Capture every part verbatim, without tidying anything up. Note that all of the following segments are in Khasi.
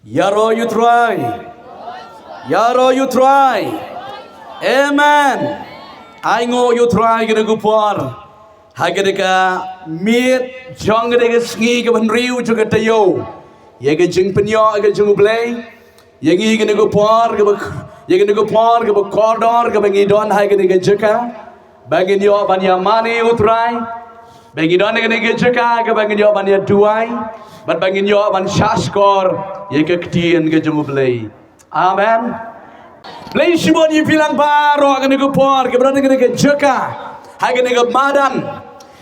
Ïaroh ïa u Trai. Ïaroh ïa u Trai. Amen. Ai nguh ïa u Trai kane ka por. Ha kane ka miet jong kane ka sngi kaba hynriew jong ka taïew. Ïa ka jingpynïoh ka jong U Blei. Ïa ngi kane ka por kaba, ïa kane ka por kaba kordor kaba ngi don ha kane ka jaka. Ba ngin ïoh ban ïa mane ïa u Trai. Ba ngin don ha kane ka jaka kaba ngin ïoh ban ïa duwai. Bad ba ngin ïoh ban shahshkor ïa ka ktien ka jong U Blei. Amen. Blei shibun ïa phi lang baroh kane ka por kaba don ha kane ka jaka. Ha kane ka madan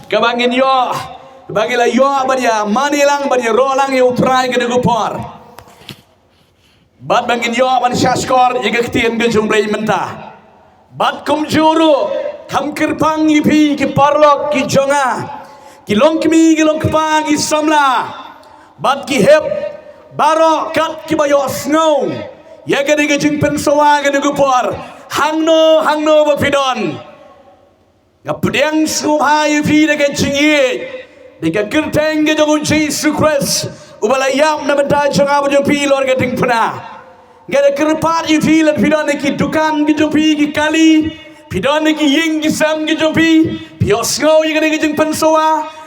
kaba ngin ïoh, ba ngin la ïoh ban ïa mane lang, ban ïaroh lang ïa u Trai kane ka por. Bad ba ngin ïoh ban shahshkor ïa ka ktien ka jong U Blei mynta. Bad kumjuh ruh, kham kyrpang ïa phi ki paralok ki jong nga, ki longkmie ki longkpa, ki samla bad ki hep baroh kat kiba ïohsngew ïa kane ka jingpynsawa kane ka por. Hangno hangno ba phi don, nga pdiang sngewbha ïa phi da ka jingïeit, da ka kyrteng ka jong U Jisu Khrist uba la ïap na bynta jong nga bad jong phi halor ka diengphna. Nga da kyrpad ïa phi lada phi don ha ki dukan ka jong phi, ki kali, phi don ha ki ïing ki sem ka jong phi, phi ïohsngew ïa kane ka jingpynsawa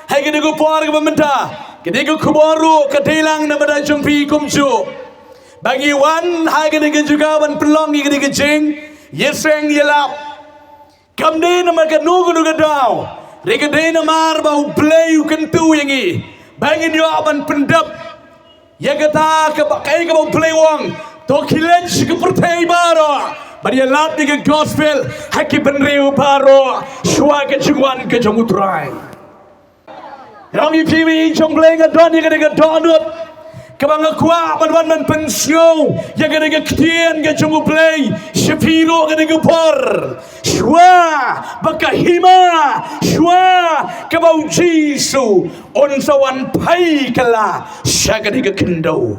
ha kane ka por kaba mynta. Kane ka khubor ruh ka dei lang na bynta jong phi kumjuh. Ba ngi wan ha kane ka jaka ban pynlong ïa kane ka jingïaseng ïalap. Kam dei namar kano kano ka daw, hynrei ka dei namar ba U Blei u kyntu ïa ngi ba ngin ïoh ban pyndep ïa kata kaba, kaei kaba U Blei u ong. To khie leit sha ka pyrthei baroh ban ïalap ïa ka gospel ha ki bynriew baroh shuwa ka jingwan ka jong U Trai. Nga ong ïa phi, i jong Blei, nga don ïa kane ka dohnud kaba nga kwah ban wan ban pynsngew ïa kane ka ktien ka jong U Blei sha phi ruh kane ka por. Shuwa ba ka hima, shuwa kaba U Jisu un sa wan phai kylla sha kane ka khyndew.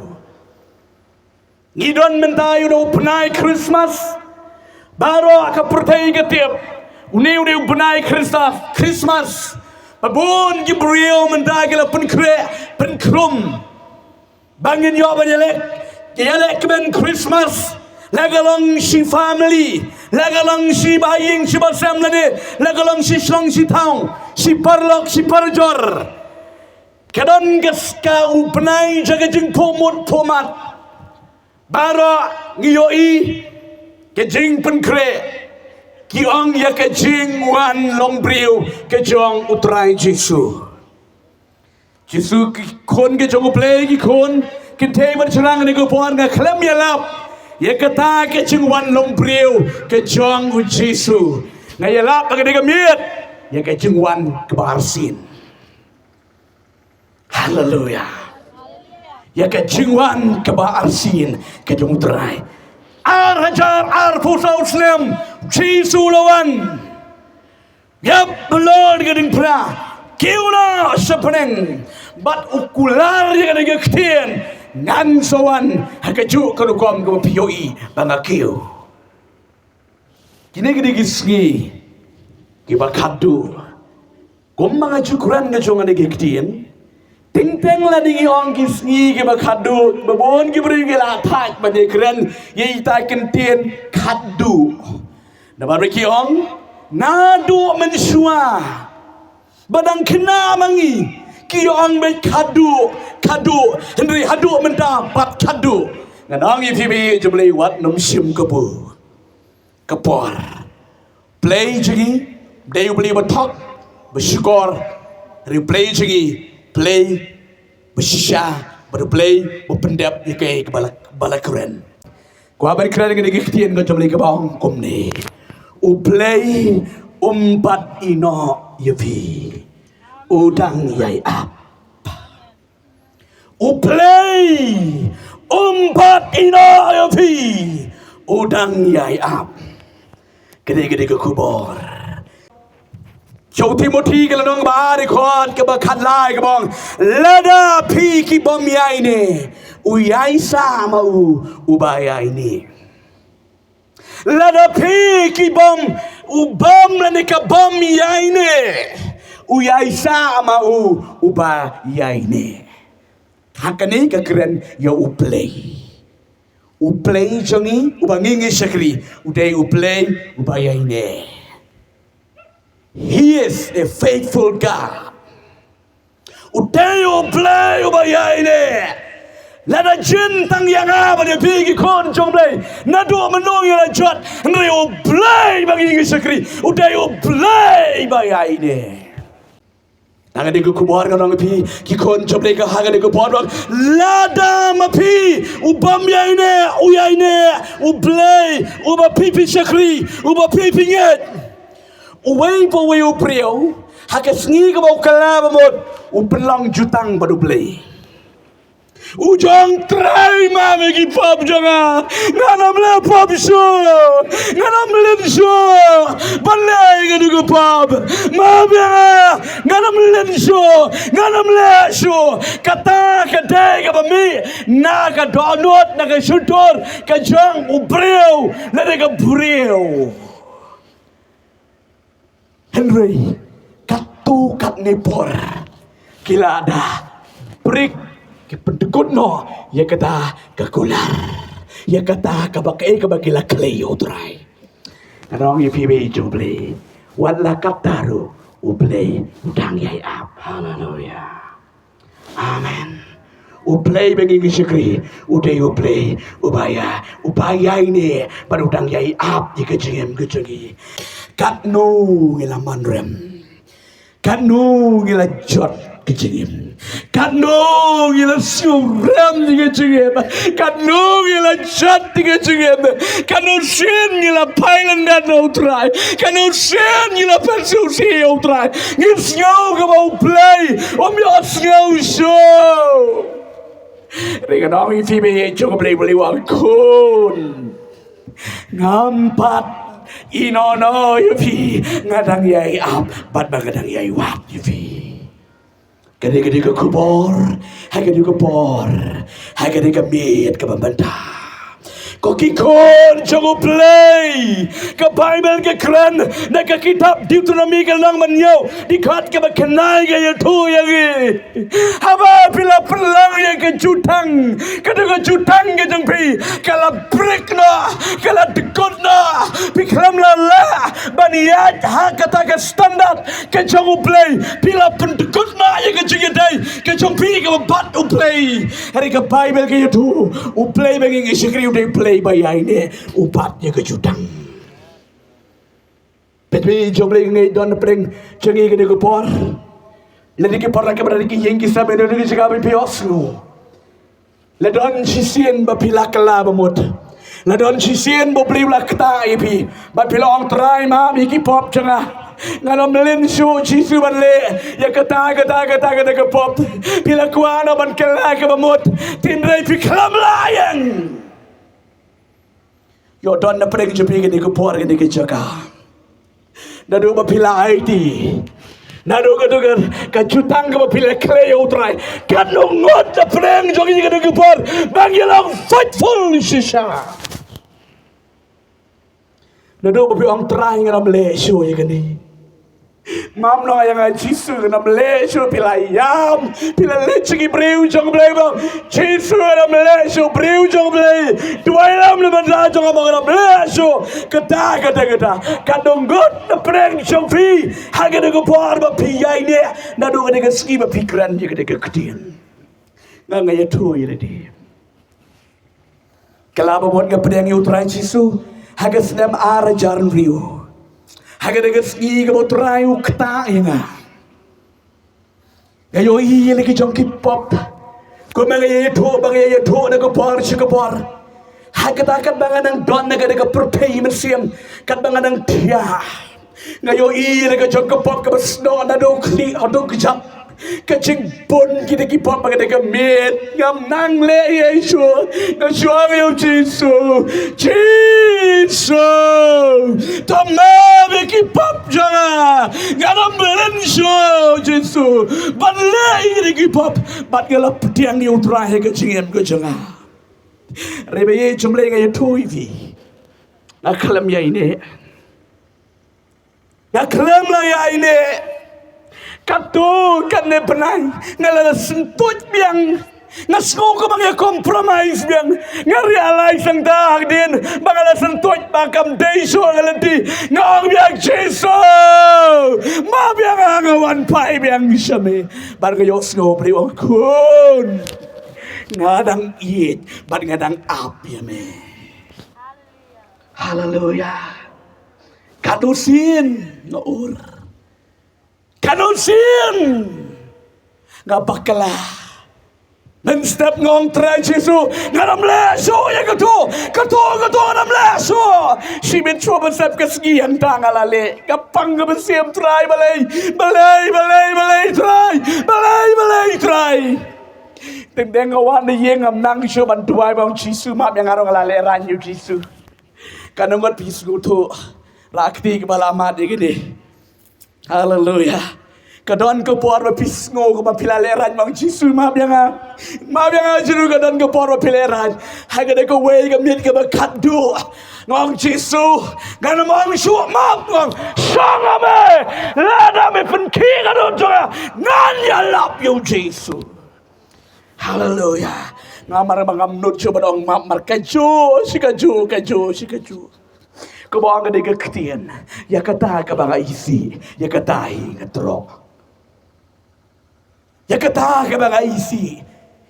Ngi don mynta ïa une u bnai Christmas. Baroh ka pyrthei ka tip une, une u bnai Christmas, Christmas. Ba bun ki briew mynta ki la pynkhreh pynkhrum ba ngin ïoh ban ïaleh, ïaleh kmen Christmas. La ka long shi family, la ka long shi bahaïing shi basem, lane la ka long shi shnong shi thaw, shi paralok shi parajor. Ka don ka ska u bnai jong ka jingphuhmut phuhmat. Baroh ngi ïohi ka jingpynkhreh, ki ong ïa ka jingwan longbriew ka jong U Trai Jisu. Jisu, ki khun ka jong U Blei, ki khun kynthei bad shynrang, kane ka por nga khlem ïalap ïa kata ka jingwan longbriew ka jong U Jisu. Nga ïalap ha kane ka miet ïa ka jingwan kaba arsien. Haleluya. Ïa ka jingwan kaba arsien ka jong U Trai. Ar hajar arphew saw snem Jisu la wan. Ïap halor ka diengphna, kiew noh sha bneng bad u kular ïa kane ka ktien, ngan sa wan ha kajuh ka rukom kaba phi ïohi ba nga kiew. Kine ki dei ki sngi kiba khatduh. Kumba nga ju kren ka jong kane ka ktien, teng teng lada ngi ong ki sngi kiba khatduh, ba bun ki briew ki la thait ban ïakren ïa ita ki ktien khatduh. Namar ba ki ong naduh mynshuwa ba dang khynnah ma ngi ki ong beit khatduh, khatduh, hynrei haduh mynta pat khatduh. Ngan ong ïa phi ba ïeit jong U Blei, wat nym shim kabu ka por. Blei jong ngi dei U Blei ba thok, ba shukor, hynrei Blei jong ngi Blei ba shisha, bad U Blei ba pyndep ïa kaei kaba la, ba la kren. Kwah ban kren ïa kane ka ktien ka jong U Blei kaba ong kumne: U Blei um pat ïehnoh ïa phi, u dang ïai ap. U Blei um pat ïehnoh ïa phi, u dang ïai ap. Kane, kane ka khubor. Sha u Timothi ka lynnong ba ar, dkhot kaba khatlai ka ong: Lada phi ki bym ïaineh, u ïaisah ma u uba ïaineh. Lada phi ki bym, u bym lane ka bym ïaineh, u ïaisah ma u uba ïaineh. Ha kane ka kren ïa U Blei. U Blei jong ngi, uba ngi ngi shakri, u dei U Blei uba ïaineh. He is a faithful God. U dei U Blei uba ïaineh. Lada jin tang ïa nga bad ïa phi ki khun jong U Blei, naduh mynno ngi la jot, hynrei U Blei ba ngi ngi shakri, u dei U Blei ba ïaineh. Nga dei ka khubor nga ong ïa phi ki khun jong U Blei ka ha ka dei ka khubor ba lada ma phi u bym ïaineh, u ïaineh U Blei uba phi phi shakri, uba phi phi ngeit. Uwei pa uwei u briew ha ka sngi kaba u kylla ba mut u pynlong jutang bad U Blei. U jong Trai, map ïa ki pop jong nga. Ngan ym leh pop shuh. Ngan ym leh shuh ban leh ïa kane ka pop. Map ïa nga. Ngan ym leh shuh. Ngan ym leh shuh. Kata ka dei kaba mih na ka dohnud, na ka shyntur ka jong u briew lane ka briew. Hynrei katto katne por ki la da break, ki pyndkut noh ïa kata ka kular, ïa kata kaba kaei kaba ki la kylli ïa U Trai. Nga ong ïa phi, bad jong U Blei, wat la katta ruh U Blei u dang ïai ap. Haleluya. Amen. U Blei ba ngi ngi shakri, u dei U Blei uba ïa, uba ïaineh bad u dang ïai ap ïa ka jingim ka jong ngi. Katno ngi la man rem, katno ngi la jot ka jingim, katno ngi la sngew rem ïa ka jingim, katno ngi la jot ïa ka jingim, katno sien ngi la phai lyndet na U Trai, katno sien ngi la pynsiewsih ïa U Trai. Ngi sngew kaba U Blei um ïohsngew shuh. Hynrei nga ong ïa phi, bad jong U Blei, U Blei u ong khun, ngam pat ïehnoh noh ïa phi. Nga dang ïai ap bad ba nga dang ïai wad ïa phi. Kane ka dei ka khubor ha kane ka por, ha kane ka miet kaba mynta. Ko ki khun jong U Blei, ka Baibl ka kren na ka kitab Deuteronomi ka lynnong ba hynñiew, dkhot kaba khyndai ka ïathuh ïa ngi, haba phi la pynlong ïa ka jutang, ka dei ka jutang ka jong phi, ka la break noh, ka la dkut noh, phi khlem la lah ban ïaid ha kata ka standard ka jong U Blei, phi la pyndkut noh ïa ka jingïadei ka jong phi kaba bad U Blei. Hynrei ka Baibl ka ïathuh, U Blei ba ngi ngi shakri u dei U Blei ba ïaineh, u bat ïa ka jutang. Peit, peit jong U Blei, ngi don pdeng jong ngi kane ka por. Lada ki por la ka bad ki ïing ki sem, lada ki jaka ba phi ïohsngew. La don shisien ba phi la kylla ba mut. La don shisien ba U Blei u la ktah ïa phi, ba phi la ong, Trai, map ïa ki pop jong nga. Ngan ym leh shuh, Jisu, ban leh ïa kata, kata, kata, kata ka pop. Phi la kwah noh ban kylla kaba mut, hynrei phi khlem lah ïeng. Ïoh don na pdeng jong phi kane ka por, kane ka jaka. Naduh ba phi la aiti, naduh ka, ka jutang kaba phi la khleh ïa U Trai, katno ngut na pdeng jong ngi kane ka por ba ngi long faithful shisha. Naduh ba phi ong, Trai, ngan ym leh shuh ïa kane. Map noh ïa nga Jisu, ngan ym leh shuh. Phi la ïam, phi la leit sha ki briew jong U Blei, ba Jisu, ngan ym leh shuh. Briew jong U Blei, duwai lem na ka bynta jong nga ba ngan ym leh shuh. Kata, kata, kata. Katno ngut na pdeng jong phi ha kane ka por ba phi ïaineh, naduh kane ka sngi ba phi kren ïa kane ka ktien. Nga, nga ïathuh ïa lade. Kylla ba mut nga pdiang ïa U Trai Jisu ha ka snem ar hajar hynriew, ha kane ka sngi kaba U Trai u ktah ïa nga. Nga ïohi ïa la ki jong ki pop, kumba nga ïathuh, ba nga ïathuh na ka por sha ka por. Ha kata, katba nga nang don na kane ka pyrthei mynsiem, katba nga nang thiah, nga ïohi ïa la ka jong ka pop kaba snoh, naduh u khlieh haduh u kjat. Ka jingbun kita ki pop ha kane ka miet. Ngam nang leh ei ei shuh. Nga shu ong ïa U Jisu, Jisu, to map ïa ki pop jong nga. Ngan ym leh shuh, Jisu, ban leh ïa kita ki pop. Bad nga la pdiang ïa U Trai ha ka jingim ka jong nga. Hynrei bad jong U Blei nga ïathuh ïa phi, nga khlem ïaineh. Nga khlem la ïaineh. Katto katne bnai nga la syntuid biang Nga sngew kumba nga compromise biang. Nga realize hangta hadien ba nga la sngewthuh ba kam dei shuh ka lynti. Nga ong biang, Jisu, map ïa nga, nga wan phai biang sha me. Bad nga ïohsngew briew ong, khun, nga dang ïeit bad nga dang ap ïa me. Haleluya. Katno sien nga ur. Katno sien nga bakla. Mynstep nga ong, Trai Jisu, ngam leh shuh ïa kato, kato, kato ngam leh shuh. Shibit shuh mynstep ka sngi hangta nga la leh. Nga pang ka mynsiem, Trai, balei, balei, balei, balei, Trai, balei, balei, Trai. Teng teng nga wan ïa nga, ngam nang shuh ban duwai, ba ong, Jisu map ïa nga ruh, nga la lehraiñ ïa u Jisu. Katno ngut phi sngewthuh, la kti kaba la mad ïa kane. Haleluya. Ka don ka por ba phi sngew kumba phi la lehraiñ, ba ong, Jisu map ïa nga. Map ïa nga Jisu, ka don ka por ba phi lehraiñ. Ha kane kawei ka miet kaba khatduh, nga ong, Jisu, ngam ong shuh map, nga ong, shong ha me. Lada me pynkhih ka dohnud jong nga, ngan ïalap ïa u Jisu. Haleluya. Namar ba ngam nud shuh ban ong map, namar kajuh shi kajuh, kajuh shi kajuh. Kaba ong ka dei ka ktien, ïa kata kaba nga isih, ïa kata hi nga trok. Ïa kata kaba nga isih,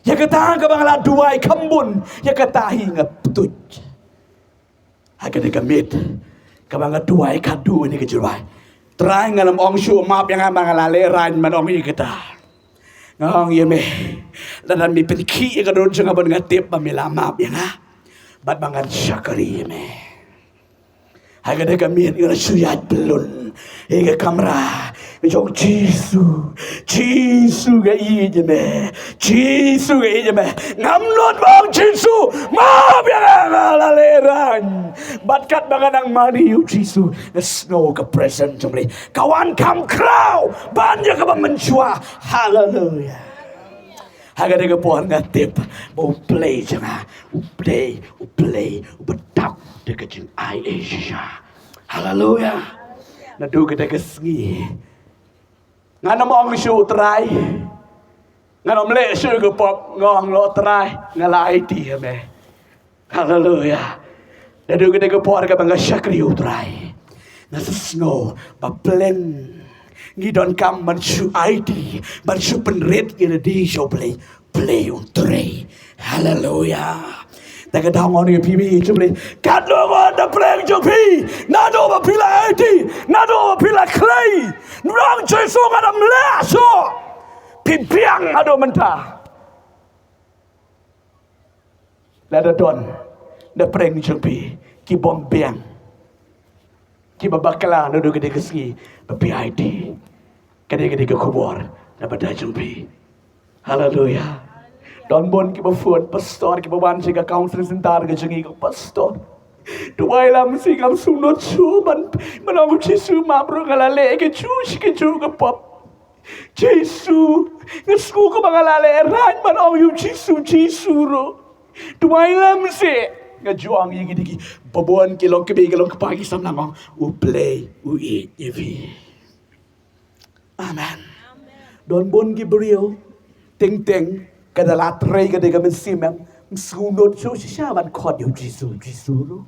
ïa kata kaba nga la duwai kham bun, ïa kata hi nga pynduh. Ha kane ka miet kaba nga duwai khatduh ïa kane ka jingrwai, Trai, ngam ong shuh map ïa nga, ba nga la lehraiñ ban ong ïa kata. Nga ong ïa me, lada me pynkhih ïa ka dohnud jong nga, bad nga tip ba me la map ïa nga, bad ba ngan shakri ïa me. Ha kane ka miet nga la shu ïaid byllun ïa ka kamra, nga ong, Jisu, Jisu nga ïeit ïa me, Jisu nga ïeit ïa me. Ngam nud ba ong, Jisu map ïa nga, nga la lehraiñ. Bad katba nga nang mane ïa u Jisu, nga sngew ka presence jong U Blei ka wan kham khraw ban ïa kaba mynshuwa. Haleluya. Ha kane ka por nga tip ba U Blei jong nga, U Blei, U Blei uba dap da ka jingai ei shisha. Haleluya. Naduh kata ka sngi, ngam ong shuh, Trai, ngam leh shuh ka pop. Nga ong, Lord Trai, nga la aiti ïa me. Haleluya. Naduh kata ka por kaba nga shakri ïa U Trai, nga sa sngew ba pleng ngi donkam ban shu aiti, ban shu pynrit ïa lade sha U Blei, Blei un trei. Haleluya. Te ka dang ong ïa phi, phi shu Blei, katno ngut na pdeng jong phi, naduh ba phi la aiti, naduh ba phi la khlei, nang Jisu, ngam leh shuh. Phi biang haduh mynta. Lada don na pdeng jong phi ki bym biang, kiba bakla naduh kane ka sngi ba phi aiti, kane, kane ka khubor na bynta jong phi. Haleluya. Don bun kiba phone, Pastor, kiba wan sha ka counseling center ka jong ngi, ko Pastor, duwai lam shi, ngam sngewnud shuh ban, ban ong Jisu map ruh, nga la leh kajuh shi kajuh ka pop. Jisu, nga sngew kumba nga la lehraiñ ban ong ïa u Jisu, Jisu ruh. Duwai lam shi. Nga ju ong ïa kine ki, ba bun ki long kmie, ki long kpa, ki samla, nga ong U Blei u ïeit ïa phi. Amen. Don bun ki briew, teng teng ka da la trei ka dei ka mynsiem, ym sngewnud shuh shisha ban khot ïa u Jisu, Jisu ruh.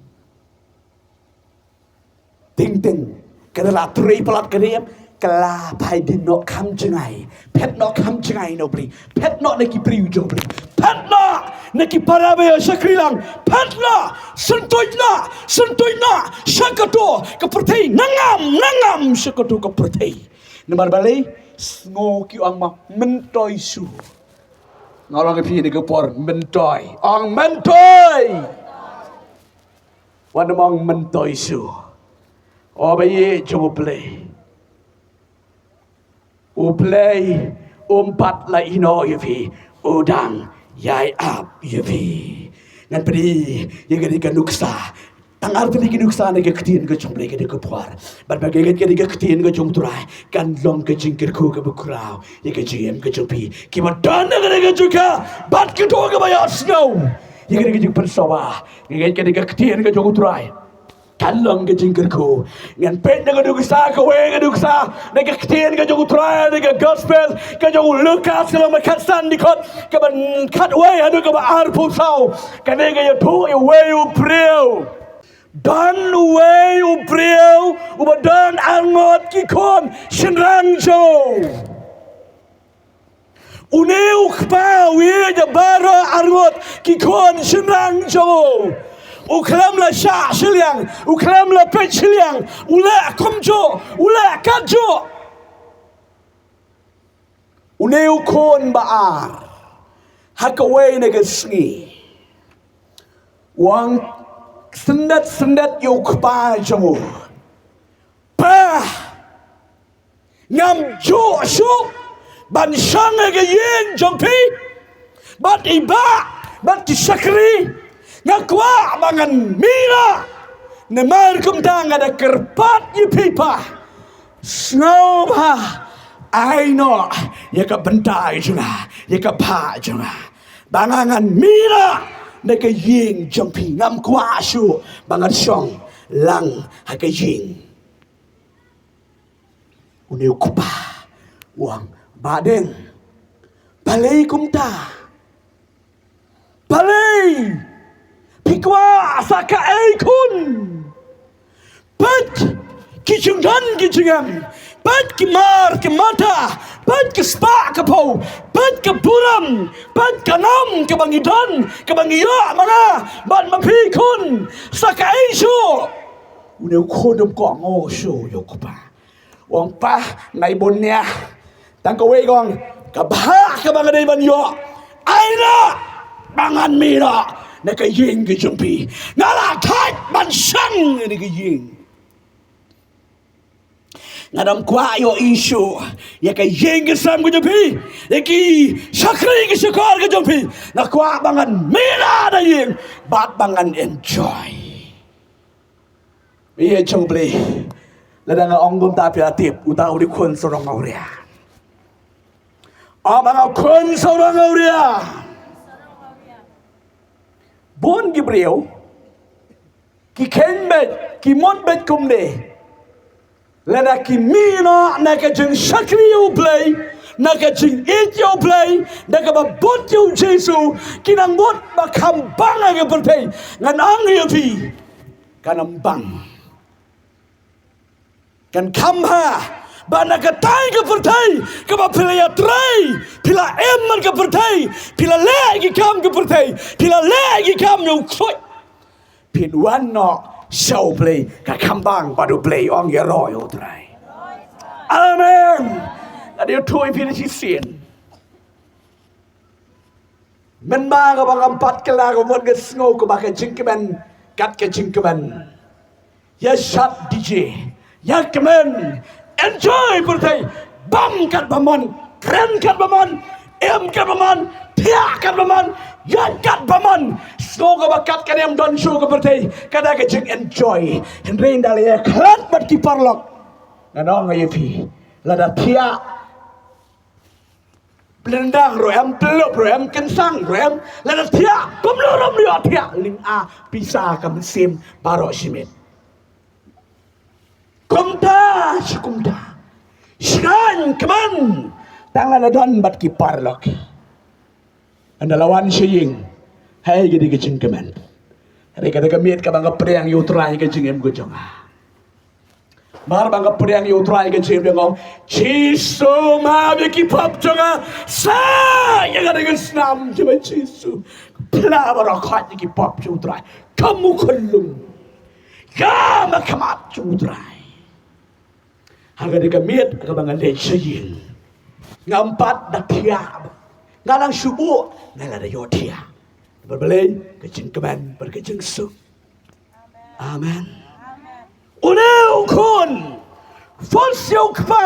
Teng teng ka da la trei palat ka dei, ka la phai dien noh kham jngai, phet noh kham jngai na U Blei, phet noh na ki briew jong U Blei, phet noh na ki para ba ïa shakri lang, phet noh, sngewthuh noh, sngewthuh noh sha kato ka pyrthei, nangam, nangam sha kato ka pyrthei. Namar balei? Sngew ki ong ma, myntoi shuh. Nga ong ïa phi kane ka por, myntoi. Ong myntoi. Wat nym ong myntoi shuh. O ba ïeit jong U Blei, U Blei um pat la ïehnoh ïa phi, u dang ïai ap ïa phi. Ngan pyni ïa kane ka nuksa. Tang artylli ki nuksa na ka ktien ka jong U Blei kane ka por. Bad ba ka, kane ka ktien ka jong U Trai kan long ka jingkyrkhu kaba khraw ïa ka jingim ka jong phi, kiba don ha kane ka jaka bad kito kiba ïohsngew ïa kane ka jingpynsawa. Ngi ngeit kane ka ktien ka jong U Trai Kan long ka jingkyrkhu. Ngan peit na ka duksa, kawei ka duksa, na ka ktien ka jong u Trai, na ka gospel ka jong u Lukas, ka lynnong khatsan, dkhot kaba khatwei haduh kaba arphew saw. Kane ka ïathuh ïa uwei u briew. Don uwei u briew uba don arngut ki khun shynrang jong u. Une u kpa u ïeit ïa baroh arngut ki khun shynrang jong u. U khlem la shah shiliang, u khlem la peit shiliang, u leh kumjuh, u leh katjuh. Une u khun ba ar, ha kawei na ka sngi, u ong syndet syndet ïa u kpa jong u, Pa, ngam juh shuh ban shong ha ka ïing jong phi bad i bah bad ki shakri. Nga kwah ba ngan mih noh, namar kumta nga da kyrpad ïa phi, Pa, sngewbha ai noh ïa ka bynta jong nga, ïa ka bah jong nga, ba nga ngan mih noh na ka ïing jong phi. Ngam kwah shuh ba ngan shong lang ha ka ïing. Une u kpa u ong, Bah Deng, balei kumta? Balei phi kwah sa kaei khun? Peit ki jingdon ki jingem, peit ki mar ki mata, peit ki spah ka phew, peit ka burom, peit ka nam kaba ngi don, kaba ngi ïoh ma nga bad ma phi khun, sa kaei shuh? Une u khun um kohnguh shuh ïa u kpa. U ong, Pa, nai bun nia. Tang kawei kong, ka bah kaba nga dei ban ïoh, ai noh ba ngan mih noh na ka ïing ka jong phi. Nga la thait ban shong ha ka ïing. Nga dang kwah ïoh issue ïa ka ïing ka sem ka jong phi, ïa ki shakri ki shakor ka jong phi. Nga kwah ba ngan mih noh na ïing bad ba ngan enjoy. Ïa jong Blei. Lada nga ong kumta phi la tip, uta u dei khun sarong awria. Ong ba nga khun sarong awria. Bun ki briew ki kheiñ beit, ki mut beit kumne. Lada ki mih noh na ka jingshakri ïa u Blei, na ka jingïeit ïa u Blei, na kaba bud ïa u Jisu, ki nang mut ba kham bang ha ka pyrthei. Ngan ong ïa phi, kan ym bang. Kan kham bha ba na katai ka pyrthei kaba phi la ïatrei, phi la im man ka pyrthei, phi la leh ki kam ka pyrthei, phi la leh ki kam ïa u ksuid, phin wan noh sha u Blei, ka kham bang bad u Blei. Ong ïaroh ïa u Trai. Amen. Nga dei u thui phi na shisien. Mynba kaba ngam pat kylla ka mut nga sngew kaba ka jingkmen kat ka jingkmen. Ïa shad D J, ïa kmen, enjoy pyrthei, bam kat ba mon, kren kat ba mon, im kat ba mon, thiah kat ba mon, ïaid kat ba mon. Sngew kaba kat kane ym don shuh ka pyrthei, ka da ka jingenjoy. Hynrei ynda la ïakhlad bad ki paralok, ngan ong ïa phi, lada thiah, pynlendang ruh em, pynlup ruh em, kynsang ruh em, lada thiah kumno ruh ym ïoh thiah lynga pisa ka mynsiem baroh shi miet. Kumta shi kumta, shngaiñ kmen tang lada don bad ki paralok. Ynda la wan sha ïing, haei ka dei ka jingkmen? Hynrei ka dei ka miet kaba nga pdiang ïa u Trai ka jingim ka jong nga. Mar ba nga pdiang ïa u Trai ka jingim, nga ong, Jisu, map ïa ki pop jong nga, sa ïa nga da ka snam jong me Jisu. Pla baroh khoit ïa ki pop jong u Trai kum u khyllung. Ïa ma khmat jong u Trai. Ha ka dei ka miet kaba nga leit sha ïing, ngam pat da thiah. Nga nang shu buh, nga la da ïoh thiah. Bad balei? Ka jingkmen bad ka jingsuk. Amen. Une u khun, phone sha u kpa,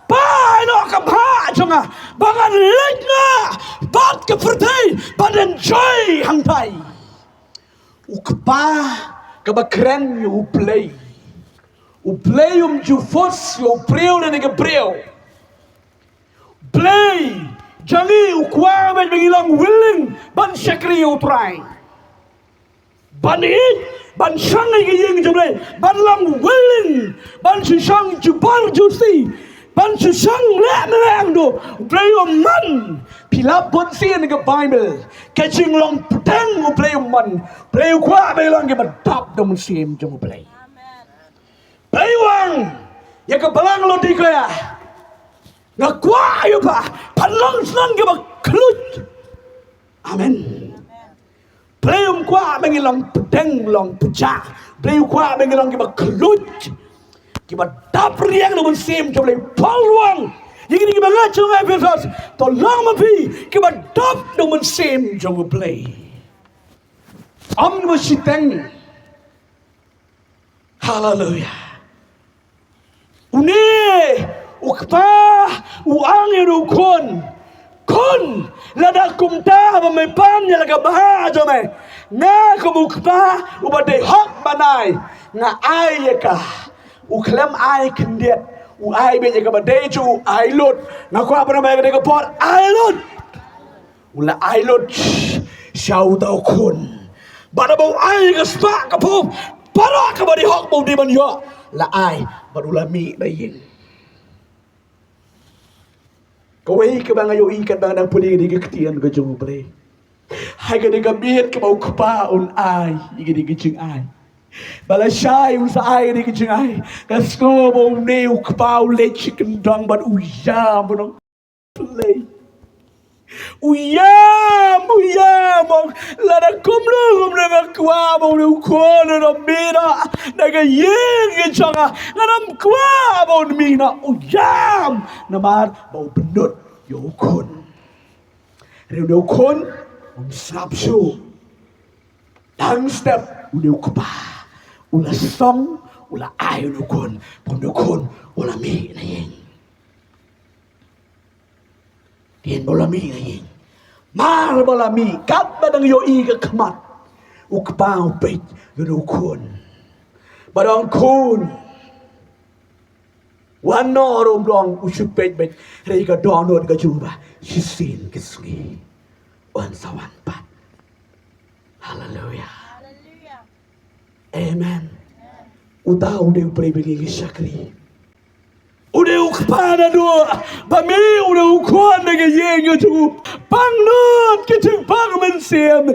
pa, ai noh ka bah jong nga ba ngan leit noh bad ka pyrthei ban enjoy hangtai. U kpa kaba kren ïa u Blei. U Blei um ju force ïa u briew lane ka briew. Blei jong ngi u kwah ba ngi long willing ban shakri ïa u Trai, ban ïeit Ban shong ïa ka ïing jong U Blei, ban long willing, ban shu shong jubor jusi, ban shu shong leh leh ong do, U Blei um mon. Phi lap bun sien ka Bible, ka jinglong pdeng U Blei um mon. U Blei u kwah ba ngi long kiba dap da u Mynsiem jong U Blei. Pyrshang ïa ka balang Laodikaïa. Nga kwah ïa pha, phan long shnong kiba khluit. Amen. Pyrshang kwah ba ngi long pdeng long pjah. Pyrshang kwah ba ngi long kiba khluit. Kiba dap riang da u Mynsiem jong U Blei. Paul u ong ïa kine kiba ngat jong Ephesos. To long ma phi kiba dap da u Mynsiem jong U Blei. Ym kiba shiteng. Haleluya. Une u kpa u ong ïa u khun, khun, lada kumta ba me pan ïa la ka bha jong me, nga kum u kpa uba dei hok ban ai, nga ai ïa ka. U khlem ai khyndiat, u ai beit ïa kaba dei jong u, ai lut. Nga kwah ban ong ba ïa kane ka por ai lut. U la ai lut sha uta u khun. Bad haba u ai ka spah ka phew, baroh kaba dei hok ba u dei ban ïoh, la ai bad u la mih na ïing. Kawei kaba nga ïohi katba nga dang pule ïa ka ktien ka jong U Blei, ha kane ka miet kaba u kpa un ai ïa kane ka jingai, ba lashai un sa ai ïa kane ka jingai, ka sngew ba une u kpa u leit sha kyndong bad u ïam, u nong Blei. U ïam, u ïam, u ong, lada kumno kumno nga kwah ba une u khun un ym mih noh na ka ïing ka jong nga. Nga ym kwah ba un mih noh, u ïam. Namar ba u bynnud ïa u khun. Hynrei une u khun um sngap shuh. Tang step une u kpa u la song, u la ai une u khun, une u khun u la mih na ïing. Dien ba u la mih na ïing. Mar ba u la mih, katba dang ïohi ka khmat, u kpa u peit ïa une u khun. Bad u ong, khun, wan noh ruh, u ong, u shu peit beit, hynrei ka dohnud ka jong u ba shisien ka sngi un sa wan pat. Haleluya. Amen. Uta u dei u briew ba ngi shakri. U dei u kpa naduh ba mih une u khun na ka ïing ka jong u. Pang lut ka jingpang mynsiem.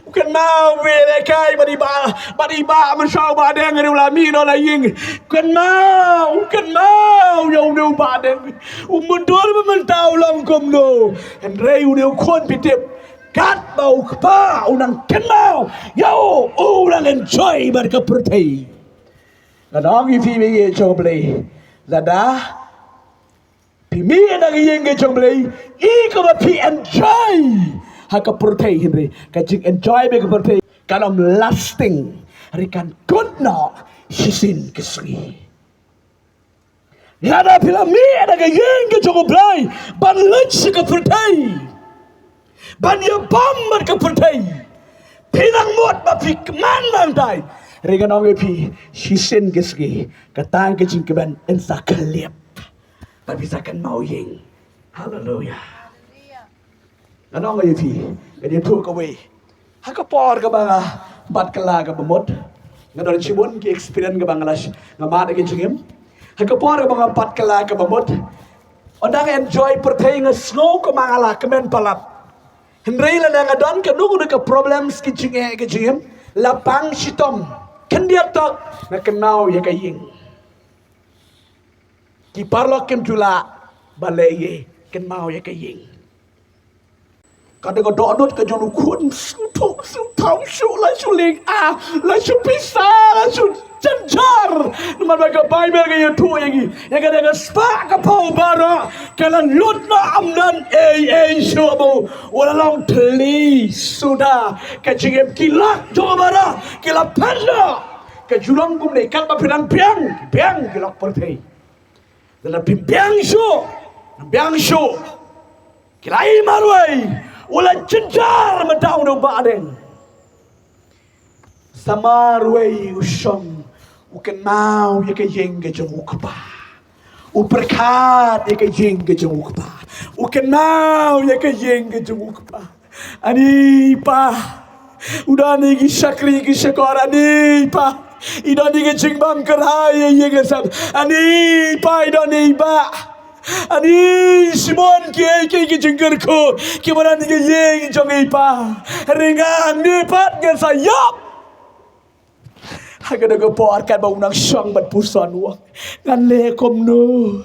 U kynmaw ba u lehkai bad i bah, bad i bah mynshuwa, u Bahdeng, hynrei u la mih noh na ïing. U kynmaw, u kynmaw ïa une u Bahdeng. U mutdur ba mynta u long kumno. Hynrei une u khun, phi tip, katba u kpa u nang kynmaw ïa u, u nang enjoy bad ka pyrthei. Ngan ong ïa phi, ïa jong U Blei, lada phi mih na ka ïing ka jong U Blei, ïa kaba phi enjoy ha ka pyrthei, hynrei ka jingenjoy bad ka pyrthei kan ym lasting, hynrei kan kut noh shisien ka sngi. Lada phi la mih na ka ïing ka jong U Blei ban leit sha ka pyrthei, ban ïabam bad ka pyrthei, phi nang mut ba phi kmen nangtai. Hynrei ngan ong ïa phi, shisien ka sngi, kata ka jingkmen yn sa khyllip bad phi sa kynmaw ïing. Haleluya. Ngan ong ïa phi, ngan ïathuh kawei. Ha ka por kaba nga bat kylla kaba mut, nga don shibun ki experience kaba nga la sh-, nga mad ha ki jingim. Ha ka por kaba nga bat kylla kaba mut, ynda nga enjoy pyrthei nga sngew kumba nga la kmen palat. Hynrei lada nga don kano kano ka problems, ki jingeh ki jingim, la pang shitom, khyndiat tok nga kynmaw ïa ka ïing. Ki paralok kim ju lah ban leh ei ei, kynmaw ïa ka ïing. Ka dei ka dohnud ka jong u khun, shu thuh, shu thaw, shu la shu lieng, ah, la shu pisa, la shu jynjar. Namar ba ka Baibl ka ïathuh ïa ngi, ïa ka dei ka spah ka phew baroh, ka la lut noh, ym don ei ei shuh, ba u la long thylli suda. Ka jingim, ki lak jong baroh ki la phet noh. Ka ju long kumne, katba phi dang biang, biang ki lok pyrthei. Lada phim biang shuh, biang shuh, ki la ïa marwei, u la jynjar mynta une u Bahdeng. Sa marwei u shong, u kynmaw ïa ka ïing ka jong u kpa. U pyrkhat ïa ka ïing ka jong u kpa. U kynmaw ïa ka ïing ka jong u kpa. Ani pa, U don ïa ki shakri ki shakor, ani pa. I don ïa ki jingbam kyrhai ïa ïing ïa sem. Ani pa, i don ïa i bah. Ani Simon, kiei kiei ki jingkyrkhu kiba don ïa ïing jong i pa. Hynrei nga, ani pat, ngan sa ïap. Ha kata ka por katba u nang shong bad puson, u ong, ngan leh kumno?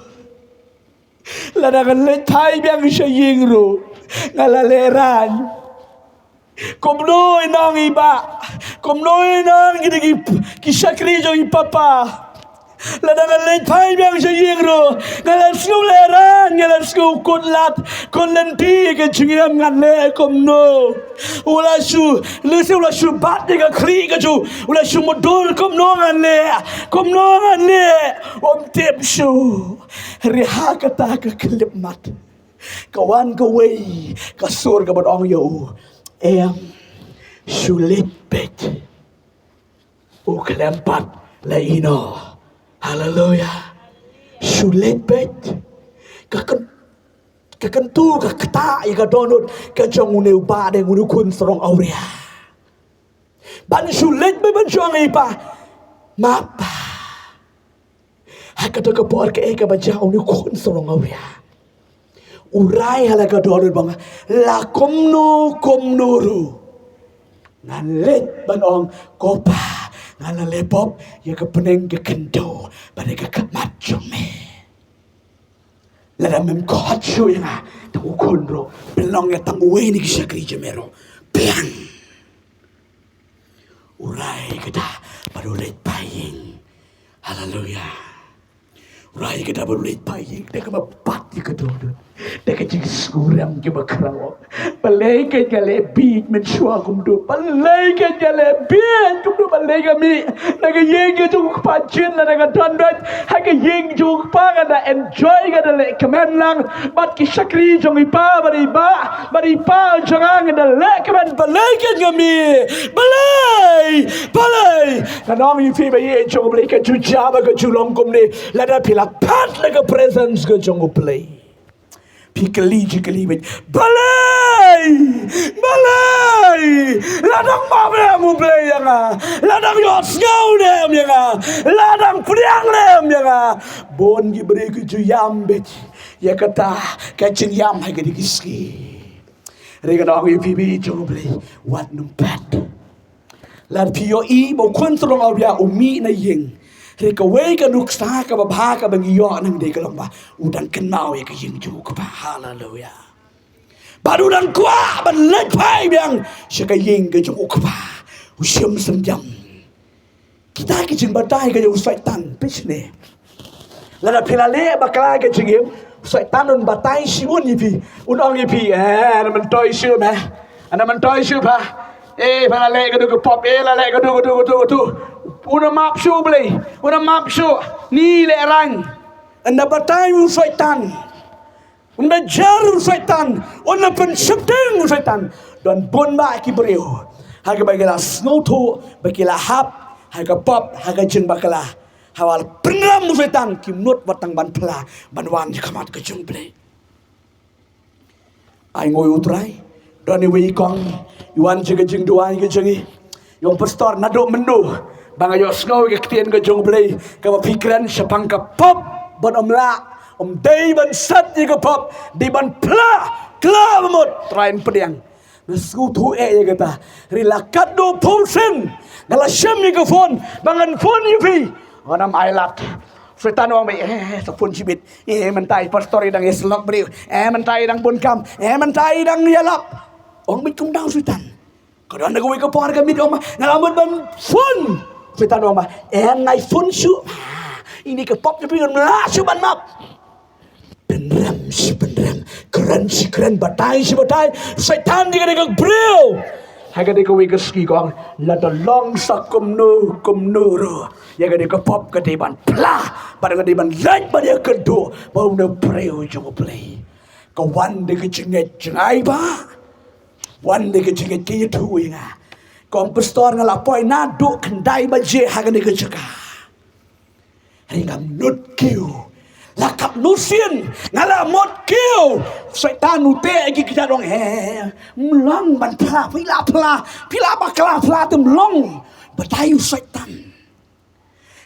Lada ngan leit phai biang sha ïing ruh, nga la lehraiñ. Kumno i nong i bah, kumno i nong ki, ki, ki shakri jong i papa? Lada ngan leit phai biang sha ïing ruh, nga la sngew lehraiñ, nga la sngew kut lad, kut lynti, ka jingim ngan leh kumno? U la shu, lehse u la shu bat ïa ka khlieh ka jong u, u la shu mutdur, kumno ngan leh? Kumno ngan leh? Um tip shuh. Hynrei ha kata ka khyllipmat, ka wan kawei ka sur kaban ong ïa u, em, shu leit beit. U khlem pat leh ïa no. Haleluia. Shu leit beit. Ka kyn-, ka kyntu, ka ktah ïa ka dohnud ka jong une u bah deng, une u khun sarong awria. Ban shu leit beit ban shu ong ïa i pa, map. Ha kata ka por kaei kaba jia? Une u khun sarong awria u rai ha la ka dohnud ba nga, la kumno kumno ruh, ngan leit ban ong, ko pa, nga la leh pop ïa ka bneng ka khyndew bad ïa ka khmat jong me. Lada mem khot shuh ïa nga, tang u khun ruh, pynlong ïa tang uwei na ki shakri jong me ruh, biang. U rai kata bad u leit phai ïing. Haleluia. U rai kata bad u leit phai ïing. Da kaba bat ïa ka dohnud, da ka jingsngewrem kaba khraw. Balei kein nga leh bieit mynshuwa kumto? Balei kein nga leh bieit kumto? Balei nga mih na ka ïing ka jong u kpa jin, lada nga don beit ha ka ïing jong u kpa, nga da enjoy, nga da leh kmen lang bad ki shakri jong i pa bad i bah bad i pa jong nga, nga da leh kmen. Balei kein nga mih? Balei? Balei? Ngan ong ïa phi ba ïing jong u Blei ka ju jia bad ka ju long kumne lada phi la phet na ka presence ka jong u Blei. Phi kylli, ju kylli beit, balei? Balei? La dang map ne em u Blei ïa nga? La dang ïohsngew ne em ïa nga? La dang pdiang ne em ïa nga? Bun ki briew ki ju ïam beit ïa kata ka jingïam ha kine ki sngi. Hynrei ngan ong ïa phi, ïing jong u Blei, wat nym phet. Lada phi ïohi ba u khun sarong awria u mih na ïing, hynrei kawei ka nuksa kaba bha kaba ngi ïoh nang dei ka long ba u dang kynmaw ïa ka ïing jong u kpa. Haleluia. Bad u dang kwah ban leit phai biang sha ka ïing ka jong u kpa. U shim synjam. Kita ki jingbatai ka jong u Soitan, phi sngewthuh? Lada phi la leh bakla ka jingim, u Soitan un batai shibun ïa phi. Un ong ïa phi, eh, na myntoi shuh, eh. Na myntoi shuh pha. Eh, pha la leh kano ka pop, eh, la leh kano, kano, kano, kano. Una map shuh u Blei, una map shuh. Ni lehrain. Ynda batai u Soitan. Ynda jer u Soitan, ynda pynsheptieng u Soitan. Don bun bah ki briew ha kaba ki la sngewthuh ba ki la hap ha ka pop, ha ka jingbakla. Haba la pynrem u Soitan, kim nud wat tang ban phla ban wan sha khmat ka jong u Blei. Ai nguh ïa u Trai. Don iwei i kong i wan sha ka jingduwai ka jong ngi. Ïa u pastor, naduh mynno ba nga ïohsngew ïa ka ktien ka jong u Blei kaba phi kren shaphang ka pop, ban ym lah, ym dei ban set ïa ka pop, dei ban phla, khlem mut Trai un pdiang. Nga sngewthuh eh ïa kata. Hynrei la katno phew sien nga la shim ïa ka phone ba ngan phone ïa phi, ngan ym ailad. Soitan u ong beit, eh, eh, sa phone shibit. Eh, mynta i pastor i dang ïasyllok briew. Eh, mynta i dang bun kam. Eh, mynta i dang ïalap. Ong beit kumta u Soitan. Ka don da kawei ka por ka miet ong ba nga la mut ban phone. Soitan ong ba, eh, ngan phone shuh. Ah, ine ka pop jong phi ngan lah shuh ban map. Pynrem shi pynrem, kren shi kren, batai shi batai. Soitan ïa kane ka briew. Ha kane kawei ka sngi ka ong, lada long sa kumno kumno ruh, ïa kane ka pop ka dei ban phla, bad ka dei ban leit ban ïakynduh bad une u briew jong u Blei. Ka wan da ka jingngeit jingai ba, wan da ka jingngeit ka ïathuh ïa nga. Ka ong, pastor, nga la poi naduh khyndai baje ha kane ka jaka. Hynrei ngam nud kiew. La kap nusien, nga la mot kiew. Soitan u te ki kjat ong, eh, mlong ban phla, phi la phla, phi la bakla phla te mlong. Batai u Soitan.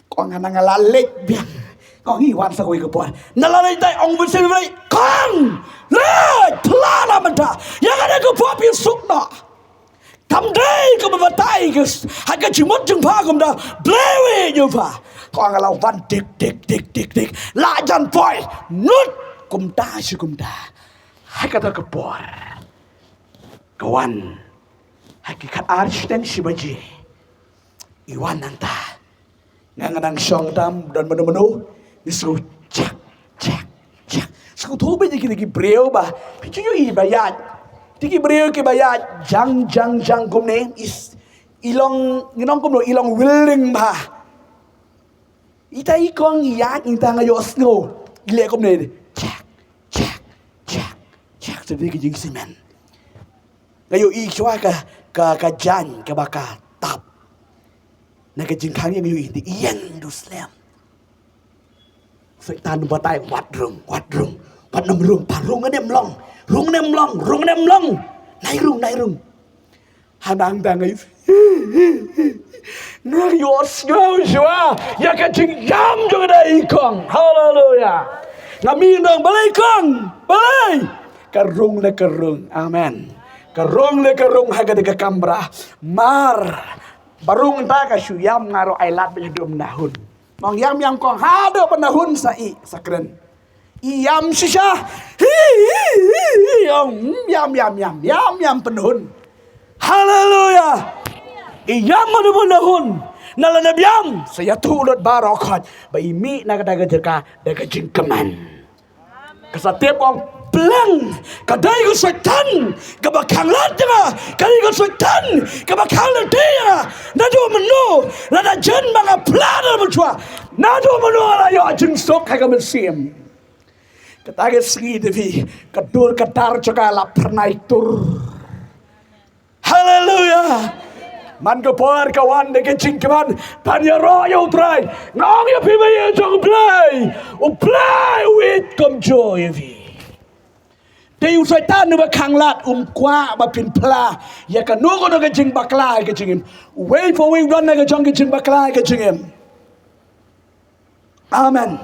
Kong nga nga la leit biang. Kong i wan sa kawei ka por. Na la leit dai ong bun sen leit. Kong! Leit! Phla la mynta. Ïa kane ka por phi suk noh. Kam dei ka batai ka ha ka jingmut jingpha kumta. Blei wi jingpha. Kong nga la wan dik dik dik dik dik. La jan poi. Nut kumta shi kumta. Ha kata ka por. Ka wan. Ha ki khat ar shiteng shi baje. I wan nangta. Nga nga nang shong tam don mano mano. Ni su chak chak chak. Su tu be ki ki briew ba. Pi chu i ba yat. Ti ki briew ki ba yat jang jang jang kumne is i long ngi nong kumno i long willing ba. Ita i kong i yat ita nga yo snow. I le kumne. Chak chak chak chak. Te ki jing simen. Nga yo i chwa ka ka ka jan ka ba ka tap. Na ka jingkhang ïa nga ïohi te ïeng du slem. Soitan batai wat rung, wat rung, wat nam rung, pa rung ne mlong, rung ne mlong, rung ne mlong. Nai rung, nai rung. Hanang dang ai. Nga ïoh sngew shwa ïa ka jingïam jong ka dei kong. Haleluya. Nga mi nang balei kong, balei. Ka rung ne ka rung. Amen. Ka rung ne ka rung ha ka dei ka kamra. Mar Barung ta ka shu ïam nga ruh ai lad ba ïa dum nahun. Nong ïam ïam kong haduh ba nahun sa i sa kren. I ïam shisha. Hi hi hi hi ong ïam ïam ïam ïam ïam pynhun. Haleluya. I ïam haduh ba nahun. Na la na biam sa ïa tu lut baroh khot ba i mih na ka da ka jaka da ka jingkmen. Ka sa tip ong pleng ka dei ka Soitan kaba khang lad ïa nga, ka dei ka Soitan kaba khang lad ïa nga. Naduh mynno lada jen ba nga pla da mynshwa, naduh mynno la ïoh jingsuk ha ka mynsiem. Kata ka sngi te phi ka dur ka dar jong ka la phyrnai tur. Haleluya. Man ka por ka wan da ka jingkmen ban ïaroh ïa U Trai. Nga ong ïa phi ba ïa jong U Blei, U Blei u ïeit kumjuh ïa phi. Te u Soitan uba khang lad um kwah ba phin phla ïa kano kano ka jingbakla ka jingim. Uwei pa uwei u don na ka jong ka jingbakla ka jingim. Amen.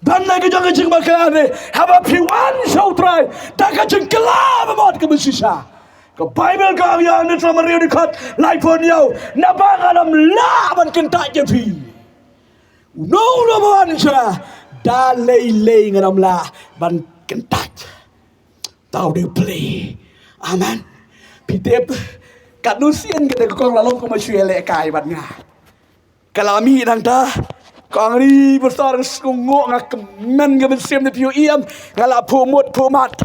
Don na ka jong ka jingbakla ne haba phi wan sha U Trai da ka jingkylla ba mut kaba shisha. Ka Baibl ka ong ïa nga na Samaria ni khat laiphew hynñiew, naba ngan ym lah ban kyntait ïa phi. Uno uno ba wan sha nga da lei lei ngan ym lah ban kyntait. Tau dei U Blei. Amen. Phi tip katno sien kata ka kong la long kumba shu ïalehkai bad nga. Ka la mih nangta. Ka ong ri pastor, nga sngew nga kmen ka mynsiem ne phi ïohi em. Nga la phuh mut phuh mat.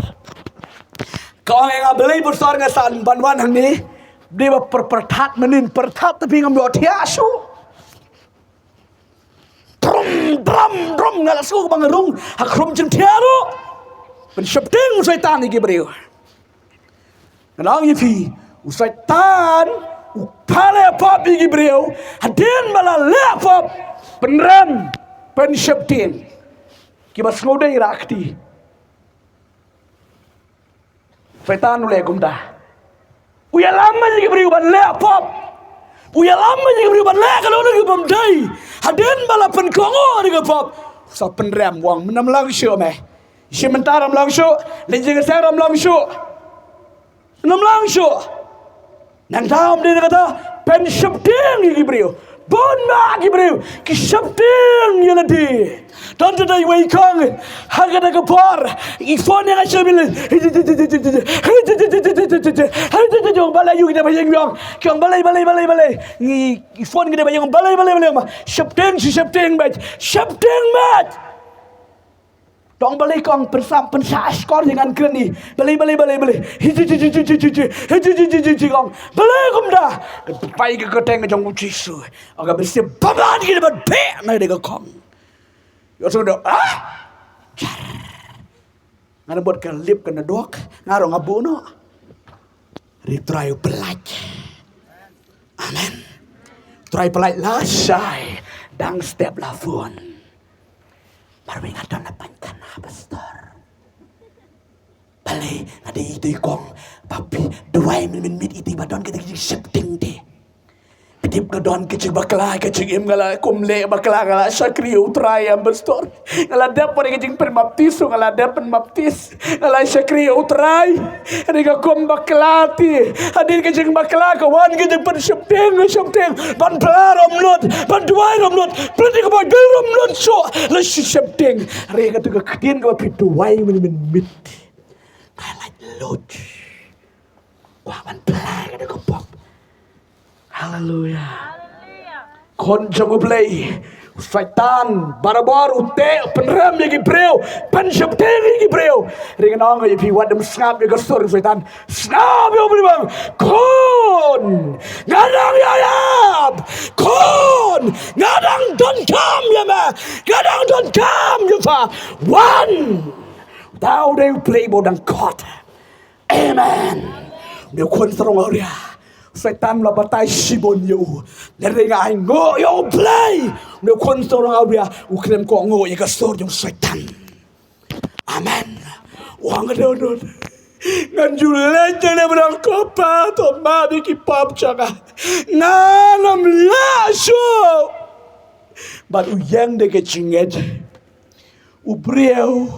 Ka ong ïa nga balei pastor nga san ban wan hangne. Dei ba pyrthat mynnin pyrthat te phi ngam ïoh thiah shuh. Drum drum drum nga la sngew ba nga rung ha khrum jingthiah ruh. Pynsheptieng u Soitan ïa ki briew. Nga ong ïa phi, u Soitan u pha leh pop ïa ki briew hadien ba la leh pop. Pynrem, pynsheptieng. Kiba sngew dei rah kti. Soitan u leh kumta. U ïalam ïa ki briew ban leh pop. U ïalam ïa ki briew ban leh kano kano kaba ym dei. Hadien ba la pynkohnguh ïa ka pop, sa pynrem, u ong mynta ym long shuh me. Shi mynta ym long shuh, leit jingïaseng ym long shuh. Ym long shuh. Nangta ym dei kata, pynsheptieng ïa ki briew. Bun bah ki briew ki sheptieng ïa lade. Don te dei wei kong ha kata ka por i phone ïa nga sha bill. Balei ïa ki dei ba ïeng ïong, ki ong balei balei balei balei. Ngi i phone ki dei ba ïeng balei balei balei. Sheptieng shi sheptieng bad sheptieng bad. Tong balei kong pynsam pynshah skor ïa ngan kren i. Balei balei balei balei. Hi hi hi hi hi hi hi hi hi hi hi kong. Balei kumta. Ka pai ka kyrteng jong u Jisu. Ong ka bisi baman ki ban pek na dei ka kong. Yo so do ah. Ngan bot ka lip ka na dok. Nga rong abu no. Ri Trai u pynlait. Amen. Trai pynlait lashai dang step la phone. Marwei nga don la pynkan ha pastor. Balei nga dei ito i kong ba phi duwai mynmiet ito ba don ka jingsheptieng te. Phi tip ka don ka jingbakla ka jingim nga la kum leh bakla nga la shakri ïa u Trai em pastor. Nga la dep bad ka jingpynbaptis nga la dep pynbaptis. Nga la shakri ïa u Trai. Hynrei ka kum bakla te. Hadien ka jingbakla ka wan ka jingpynsheptieng sheptieng. Ban phla rom lut ban duwai rom lut. Pynti ka bai bil rom lut shuh la sheptieng. Hynrei ka tu ka ktien ka ba phi duwai mynmiet. Ka lait lut. Kwah ban phla ka da ka pop. Haleluya. Khun jong U Blei. Soitan barabor u teh pynrem ïa ki briew, pynsheptieng ïa ki briew. Ring nong ïa phi wat dem sngap ïa ka sur Soitan. Sngap ïa u Blei bang. Khun nga dang ïa ïap. Khun nga dang donkam ïa me. Nga dang donkam ïa pha. Wan. Tau dei U Blei ba u dang khot. Amen. Une u khun sarong awria. Soitan la batai shibun ïa u. Hynrei nga ai nguh ïa U Blei. Une u khun sarong awria u khlem kohnguh ïa ka sur jong Soitan. Amen. Wan nga don don. Ngan ju leit ne ba dang ko pa to ma bi ki pap jong nga. Ngan ym lah shuh. Bad u ïeng da ka jingngeit. U briew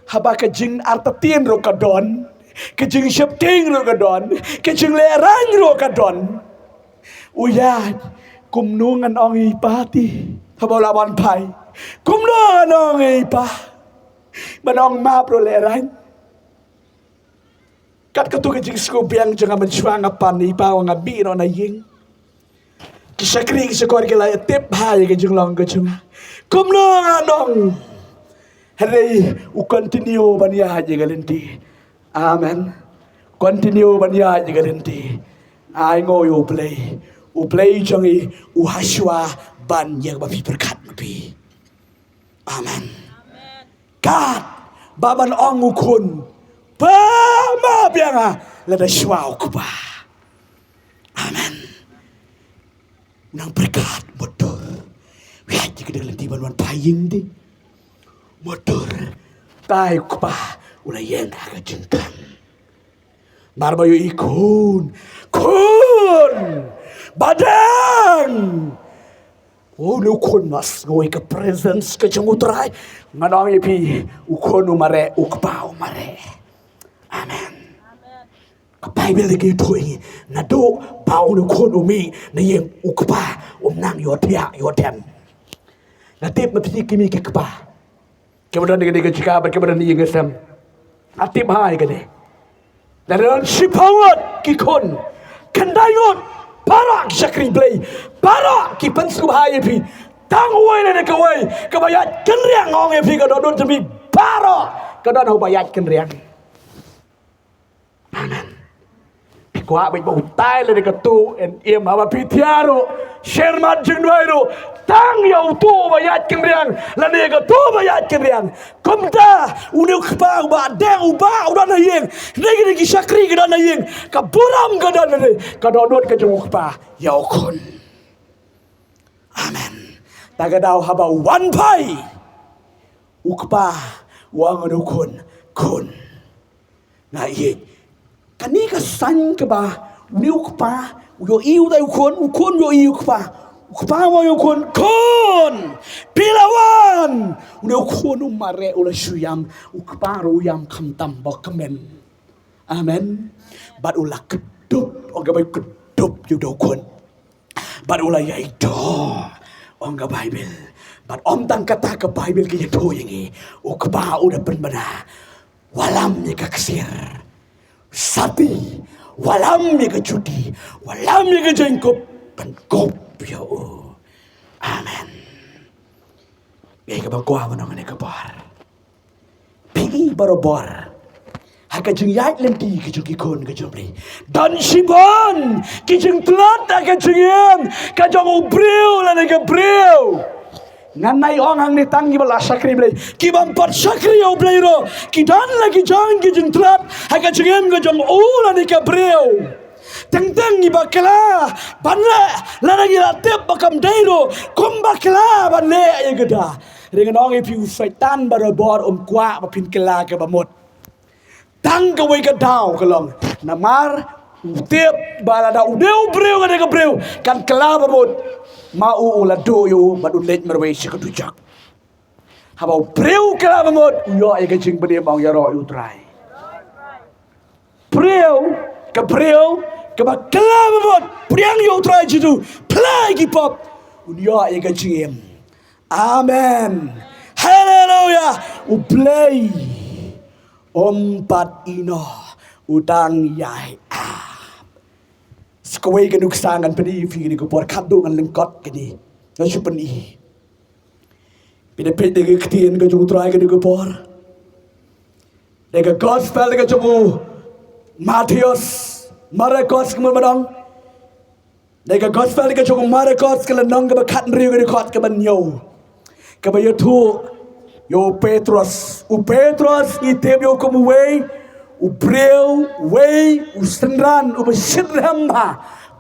haba ka jingartatien ruh ka don, ka jingsheptieng ruh ka don, ka jinglehrain ruh ka don. U ïaid kumno ngan ong ïa i pa te haba u la wan phai. Kumno ngan ong ïa i pa. Ban ong map ruh lehrain. Kat katu ka jingsngewbiang jong nga mynshuwa nga pan i pa wa nga mih noh na ïing. Ki shakri ki shakor ki la ïa tip ha ïa ka jinglong ka jong nga. Kumno nga nong. Hynrei u continue ban ïaid ïa ka lynti. Amen. Continue ban ïaid ïa ka lynti. Ai nguh ïa U Blei. U Blei jong ngi u ha shuwa ban ïa kaba phi pyrkhat ma phi. Amen. Kat ba ban ong u khun pa ma biang nga lada shuwa u kpa. Amen. Nang pyrkhat motor. Wia ji ka dang lynti ban wan phai ïing de. Motor tai u kpa u la ïeng ha ka jingkam. Mar ba ïohi khun, khun ba dang. Oh, une u khun mas ngoi ka presence ka jong U Trai. Ngan ong ïa phi u khun u mareh, u kpa u mareh. Amen. Ka Baibl ka ïathuh ïa ngi naduh ba une u khun u mih na ïing u kpa um nang ïohthiah ïohthem. Nga tip ma phi ki mih ki kpa. Kiba don ïa kane ka jaka bad kiba don ïa ka sem. Nga tip ha ïa kane. Lada don shiphew ngut ki khun, khyndai ngut para ki shakri Blei, para ki pynsngewbha ïa phi. Tang uwei lane kawei kaba ïaid kynriang, nga ong ïa phi ka dohnud jong phi baroh ka don ha uba ïaid kynriang. Amen. Phi kwah bad ba utai lane katu yn im haba phi thiah ruh, sher mat jingduwai ruh, tang ïa utu uba ïaid kynriang lane ïa katu uba ïaid kynriang. Kumta une u kpa uba dang uba u don ha ïing, ne kine ki shakri ki don ha ïing, ka burom ka don, ne ka dohnud ka jong u kpa ïa u khun. Amen. Ta ka daw haba u wan phai u kpa u ong ïa u khun, khun. Nga ïeit. Kane ka saiñ kaba une u kpa u ïohi utai u khun, u khun u ïohi u kpa. U kpa u ong ïa u khun, khun, phi la wan. Une u khun u mareh, u la shu ïam, u kpa ruh u ïam khamtam ba kmen. Amen. Bad u la kdup, ong ka Baibl kdup ïa u khun. Bad u la ïai doh, ong ka Baibl. Bad ym tang kata, ka Baibl ka ïathuh ïa ngi, u kpa u da pynbna. Wallam ïa ka ksiar. Sati, wallam ïa ka juti, wallam ïa ka jingkup, pynkup ïa u. Amen. Ïa kaba kwah ban ong kane ka por. Phi barabor ha ka jingïaid lynti ka jong ki khun ka jong U Blei. Don shibun ki jingtlot ha ka jingim ka jong u briew lane ka briew. Ngan nai ong hangne tang kiba la shakri Blei, kiba ym pat shakri ïa U Blei ruh ki don la ki jong ki jingtlot ha ka jingim ka jong u lane ka briew. Teng teng ngi bakla ban leh lane ngi la tip ba kam dei ruh kum bakla ban leh ïa kata. Dei ngan ong ïa phi, u Soitan barabor um kwah ba phin kylla kaba mut. Tang kawei ka daw ka long, namar u tip ba lada une u briew ka dei ka briew kan kylla ba mut, ma u u la duh ïa u bad un leit marwei sha ka dujok. Haba u briew kylla ba mut, u ïoh ïa ka jingpynim, ong ïaroh ïa u Trai. Briew, ka briew kaba kylla ba mut, pdiang ïa u Trai Jisu, phla ïa ki pop, un ïoh ïa ka jingim. Amen. Haleluya. U Blei um pat ïehnoh, u dang ïai ap. Sa kawei ka nuksa ngan pyni ïa phi kane ka por, khadduh ngan lyngkot kane, ngan shu pyni. Phi da peit da ka ktien ka jong u Trai kane ka por, da ka gospel ka jong u Mathaios, Marakos, kumno ba dang. Da ka gospel ka jong u Marakos, ka lynnong kaba khathynriew, ka dkhot kaba hynñiew, kaba ïathuh ïa u Petros. U Petros ngi tip ïa u kum uwei u briew, uwei u synran uba shitrhem bha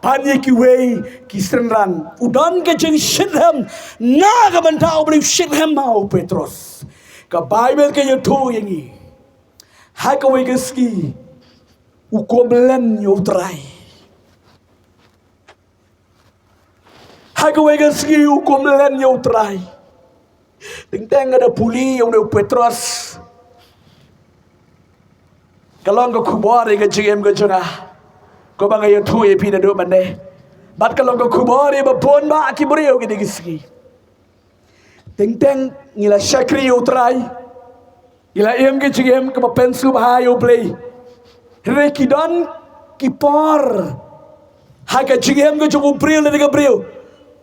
ban ïa kiwei ki synran. U don ka jingshitrhem na ka bynta u briew, shitrhem bha u Petros. Ka Baibl ka ïathuh ïa ngi, ha kawei ka sngi u kynmaw len ïa u Trai. Ha kawei ka sngi u kynmaw len ïa u Trai. Teng teng nga da pule ïa une u Petros. Ka long ka khubor ïa ka jingim ka jong nga, kumba nga ïathuh ïa phi naduh mynne. Bad ka long ka khubor ïa ba bun bah ki briew kine ki sngi. Teng teng ngi la shakri ïa u Trai, ngi la im ki jingim kiba pynsngewbha ïa u Blei. Hynrei ki don ki por ha ka jingim ka jong u briew lane ka briew,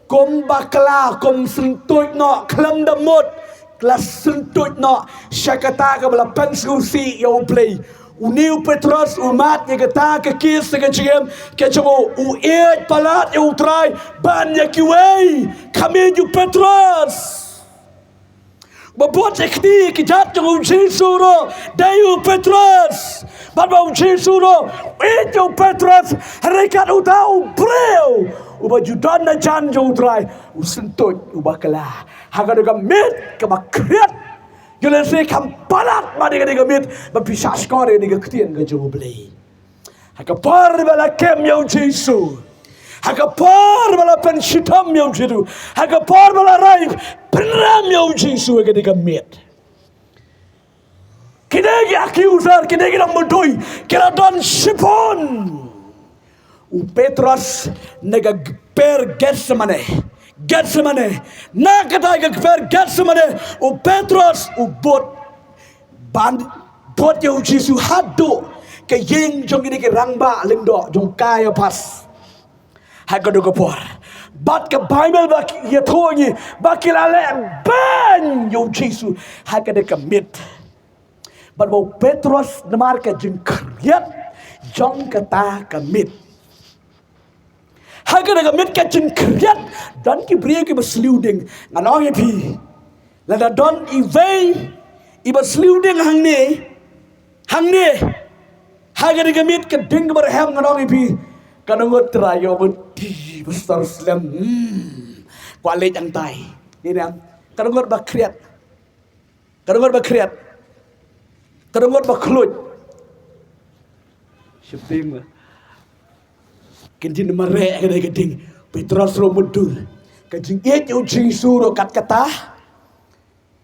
kum bakla, kum syntuid noh, khlem da mut, la syntuid noh sha kata kaba la pynsngewsih ïa u Blei. Une u Petros u mad ïa kata ka case ka jingim ka jong u, u ïeit palat ïa u Trai ban ïa kiwei. Kham ïeit u Petros. Ba bud ïa kti ki jait jong u Jisu ruh dei u Petros. Bad ba u Jisu ruh u ïeit ïa u Petros, hynrei kat uta u briew uba ju don na jan jong u Trai, u syntuid, u bakla. Ha kane ka miet kaba khriat, ïoh lehse kham palat ma dei kane ka miet ba phi shah shkor ïa kane ka ktien ka jong u Blei. Ha ka por ba la kem ïa u Jisu, ha ka por ba la pynshitom ïa u Jisu, ha ka por ba la rai pynrem ïa u Jisu ha kane ka miet, kine ki accuser, kine ki nongmudui ki la don shibun. U Petros na ka kper Getsemane, Getsemane, na kata ka kper Getsemane, u Petros u bud ban bud ïa u Jisu haduh ka ïing jong kine ki rangbah lyngdoh jong u Kaiaphas. Ha kata ka por, bad ka Baibl ba ki ïathuh ïa ngi ba ki la leh beiñ ïa u Jisu ha kata ka miet. Bad ba u Petros, namar ka jingkhriat jong kata ka miet, ha kata ka miet ka jingkhriat, don ki briew kiba sliu ding. Ngan ong ïa phi, lada don iwei iba sliu ding hangne, hangne, ha kata ka miet ka ding kaba rhem, ngan ong ïa phi, kan ngut Trai ïoh ban ti ba star slem. Hmm. Kwah leit hangtai. Ni ne, kan ngut ba khriat. Ka dang ngut ba khriat. Ka dang ngut ba khluit. Sheptieng ba kin jin mareh ka dei ka ding. Petros ruh mutdur. Ka jingïeit ïa u Jisu ruh kat kata.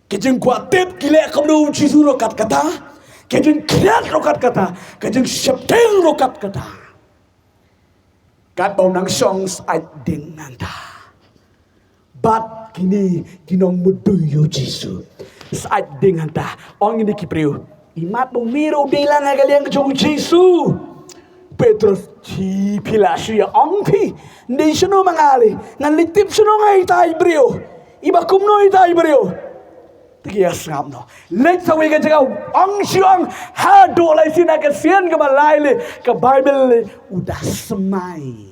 Ka jingkwah tip ki leh kumno u Jisu ruh kat kata. Ka jingkhriat ruh kat kata. Ka jingsheptieng ruh kat kata. Katba u nang shong sait ding hangta bad kine ki nongmudui ïa u Jisu. Sait ding hangta, ong ïa ki briew, i mat ba u mih ruh u dei lang ha ka liang ka jong u Jisu. Petros, shi phi la shu ïa ong phi, ym dei shano ma nga lei, ngan leit tip shano nga ïa itai briew, iba kumno itai briew. Te ki ïa sngap noh. Leit sa wei ka jaka, ong shi ong, haduh lai sien ha ka sien kaba lai lei, ka Baibl lei u da smai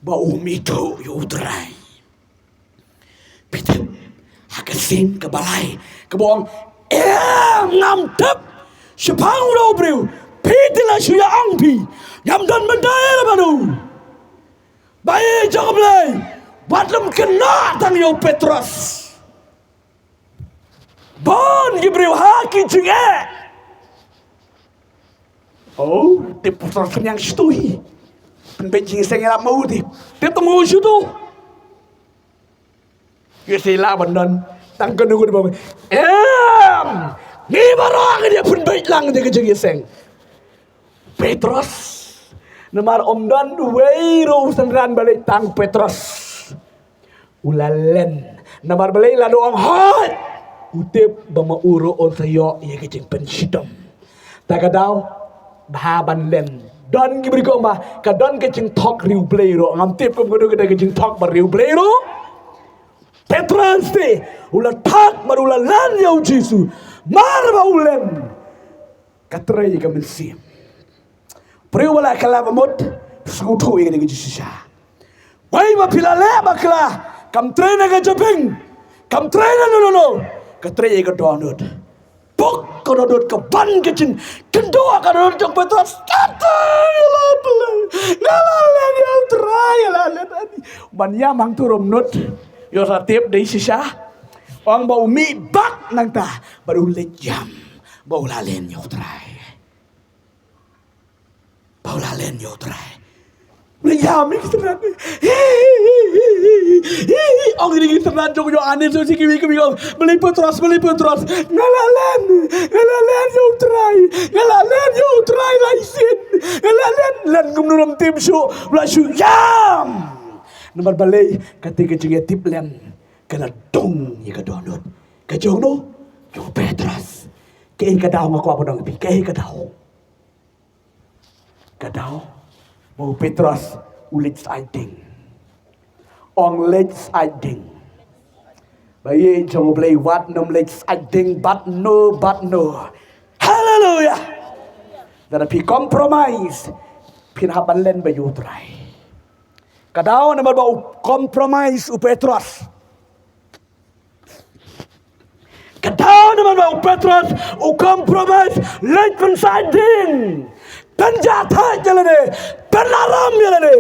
ba um ithuh ïa u Trai. Phi tip, ha ka sien kaba lai, kaba ong, em, ngam tip shaphang uno u briew. Phi te la shu ïa ong phi, ngam don mynta ïa la banu. Ba ïa jong U Blei, wat lum kynnoh tang ïa u Petros. Bun ki briew ha ki jingeh. Oh, tip Petros pynïaid shuh hi. Pynbeit jingïaseng ïa la ma u tip. Tip tang u shuh tu. Ïa sila ban don tang kano kano ba. Em. Ngi baroh ngi ïa pynbeit lang ïa ka jingïaseng. Petros. Namar ym don uwei ruh u synran ba leit tang Petros. U la len. Namar balei? La da ong hooid. U tip ba ma u ruh un sa ïoh ïa ka jingpynshitom. Ta ka daw bha ban len. Don ki briew ki ong ba ka don ka jingthok riewblei ruh. Ngam tip kum ka don ka jingthok ba riewblei ruh. Petros te u la thok bad u la len ïa u Jisu. Mar ba u len, ka trei ïa ka mynsiem. Briew ba la kylla ba mut, sngewthuh ïa kane ka jingshisha. Wei ba phi la leh bakla, kam trei na ka jabieng, kam trei na no no no, ka trei ïa ka dohnud. Pok ka dohnud, ka ban ka jingkynduh ka dohnud jong Petros. Kata ïa la Blei, nga la len ïa u Trai, nga la len ani. Ban ïam hangto ruh ym nud. Ïoh sa tip dei shisha. Ong ba u mih bak nangta bad u leit ïam ba u la len ïa u Trai. Ba u la len ïa u Trai. Ïa mi ki synran. Ong ïa ki synran jong ïa ani so si kiwi kiwi ong. Balei Petros, balei Petros. Nga la len. Nga la len ïa u Trai. Nga la len ïa u Trai la isin. Nga la len, len kumno lam tim shu. La shu ïam. Namar balei kata ka jingïatip len ka la dung ïa ka dohnud. Ka jong no? Jong Petros. Kaei ka daw nga kwah ban ong ïa phi. Kaei ka daw? Ka daw ba u Petros u leit sait dieng. Ong leit sait dieng. Ba ïeit jong u Blei wat nym leit sait dieng bad no bad no. Haleluya. Lada phi compromise phin hap ban len bad ïa u Trai. Ka daw namar ba u compromise u Petros. Ka daw namar ba u Petros u compromise, leit pynsait dieng. Pynjah thait ïa lade, pynlaram ïa lade.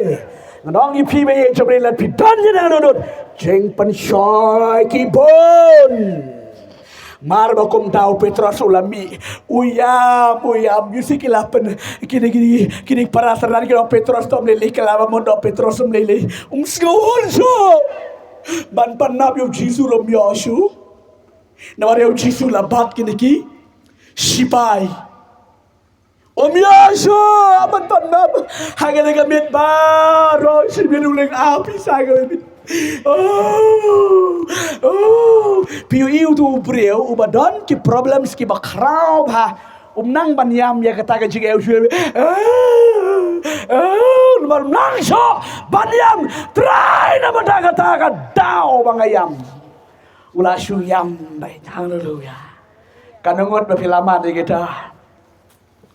Ngan ong ïa phi ba ïeit jong u Blei, lada phi don ïa lade dohnud, jingpynshoi ki bun. Mar ba kumta u Petros u la mih, u ïam, u ïam, ïohi ki la pyn, kine, kine, kine para synran ki ong Petros to ym lei lei, ki la ba mon to Petros ym lei lei. Um sngew hun shuh. Ban pan nap ïa u Jisu ruh ym ïoh shuh. Namar ïa u Jisu la bat kine ki shipai. Um ïoh shuh ban pan nap. Ha kane ka miet baroh shi miet u leng ap ïa sa ka miet. Oh, oh. Phi ïohi uto u briew uba don ki problems kiba khraw bha. Um nang ban ïam ïa kata ka jingeh u shu. Ah, ah, namar um nang shuh ban ïam. Trai namar kata ka daw ba nga ïam. U la shu ïam beit. Haleluya. Katno ngut ba phi la mad ïa kita.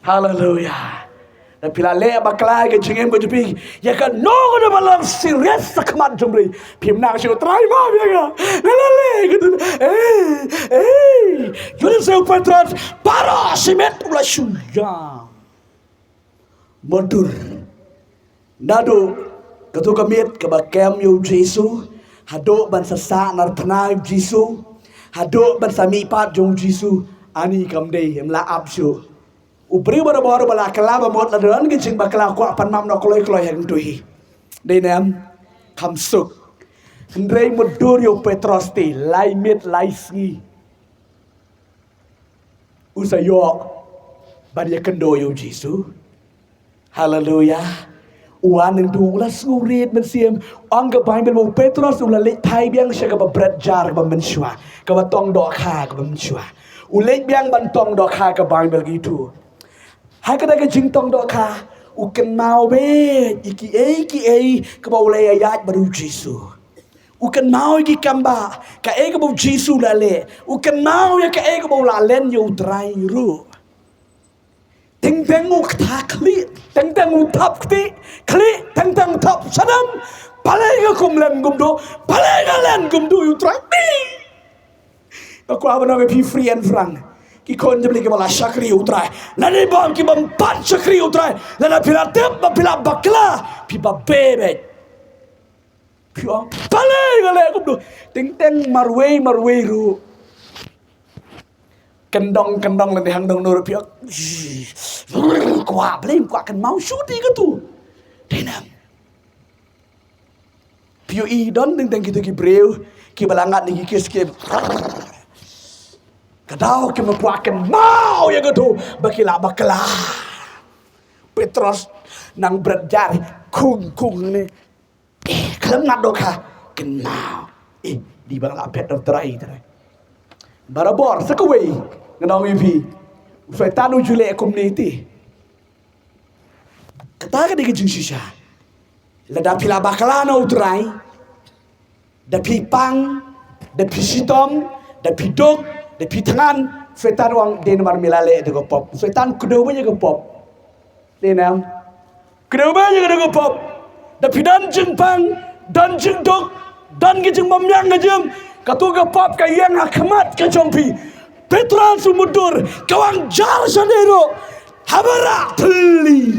Haleluya. Lada phi la leh bakla ïa ka jingim ka jong phi, ïa kano kano ba long serious ha khmat jong u Blei, phim nang shuh, Trai, map ïa nga. Nga la leh ïa kata. Eh, eh. Ïohi seh u Petros, baroh shi miet u la shu ïam. Mutdur. Naduh kato ka miet kaba kem ïa u Jisu, haduh ban sa sah na tnga u Jisu, haduh ban sa mihpat jong u Jisu, ani kam dei, ym lah ap shuh. U briew barabor ba la kylla ba mut, lada don ka jingbakla, kwah pan map noh kloi kloi hangto hi. Dei ne em? Kham suk. Hynrei mutdur ïa u Petros te, lai miet lai sngi u sa ïoh ban ïakynduh ïa u Jisu. Haleluya. U wan hangto u la sngewrit mynsiem. Ong ka Baibl ba u Petros u la leit phai biang sha kaba bret jar kaba mynshuwa, kaba tong dohkha kaba mynshuwa. U leit biang ban tong dohkha, ka Baibl ka ïathuh. Ha kata ka jingtong dohkha u kynmaw beit ïa kiei kiei kaba u la ïaid bad u Jisu. U kynmaw ïa ki kam ba kaei kaba u Jisu u la leh. U kynmaw ïa kaei kaba u la len ïa u Trai ruh. Teng teng u kta khlieh, teng teng u thap kti khlieh, teng teng u thap snem. Balei nga kum len kumto? Balei nga len kumto ïa u Trai? Nga kwah ban ong ïa phi, free and frank, ki khun jong u Blei kiba la shakri ïa u Trai, lane bym, kibym pat shakri ïa u Trai, lada phi la tip ba phi la bakla, phi babe beit. Phi ong, balei nga leh kumto? Teng teng marwei marwei ruh Kyndong, kyndong lane hangdong nor phi ïoh. Kwah, Blei, kwah kynmaw shuh te katu. Dei nam. Phi ïohi don teng teng kito ki briew kiba la ngat na ki case ki. Ka daw kim kwah kynmaw ïa katu ba ki la bakla. Petros nang bret jar, khung khung ne. Eh, khlem ngat dohkha. Kynmaw. Eh, dei ba nga la phet da U Trai, Trai. Barabor sa kawei. Nga ong ïa phi, u Soitan u ju leh kumne te. Kata ka dei ka jingshisha. Lada phi la bakla na U Trai, da phi pang, da phi shitom, da phi duk, da phi thngan, Soitan u ong dei namar me la leh da ka pop. Soitan u kdew bha ïa ka pop. Dei nam. Kdew bha ïa ka pop. Da phi don jingpang, don jingduk, don ki jingbymñiang ka jingim. Katu ka pop ka ïeng ha khmat ka jong phi. Petros u mutdur, ka wan jar shane ruh. Haba rah thylli.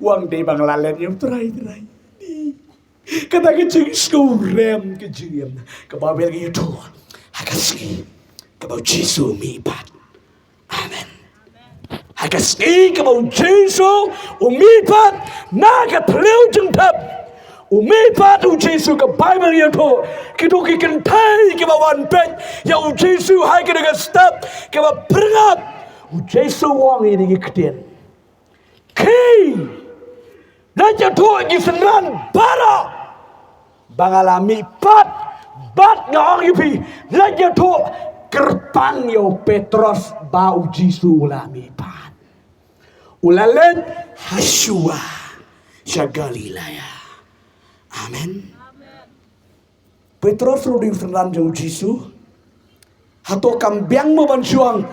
U ong dei ba nga la leh ïa U Trai, Trai. Kata ka jingsngewrem ka jingim. Kaba Baibl ka ïathuh. Ha ka sngi kaba U Jisu u mihpat. Amen. Ha ka sngi kaba U Jisu u mihpat na ka thliew jingthep. U mihpat U Jisu, ka Baibl ïathuh. Kito ki kynthei kiba wan peit ïa U Jisu ha kane ka step kaba pyrngap. U Jisu u ong ïa kine ki ktien. Khie, leit ïathuh ïa ki synran baroh ba nga la mihpat. Bad nga ong ïa phi, leit ïathuh kyrpang ïa u Petros ba U Jisu u la mihpat. U la leit ha shuwa sha Galilea. Amen. Petros ruh u dei u synran jong U Jisu. Hato kam biang mo ban shu ong,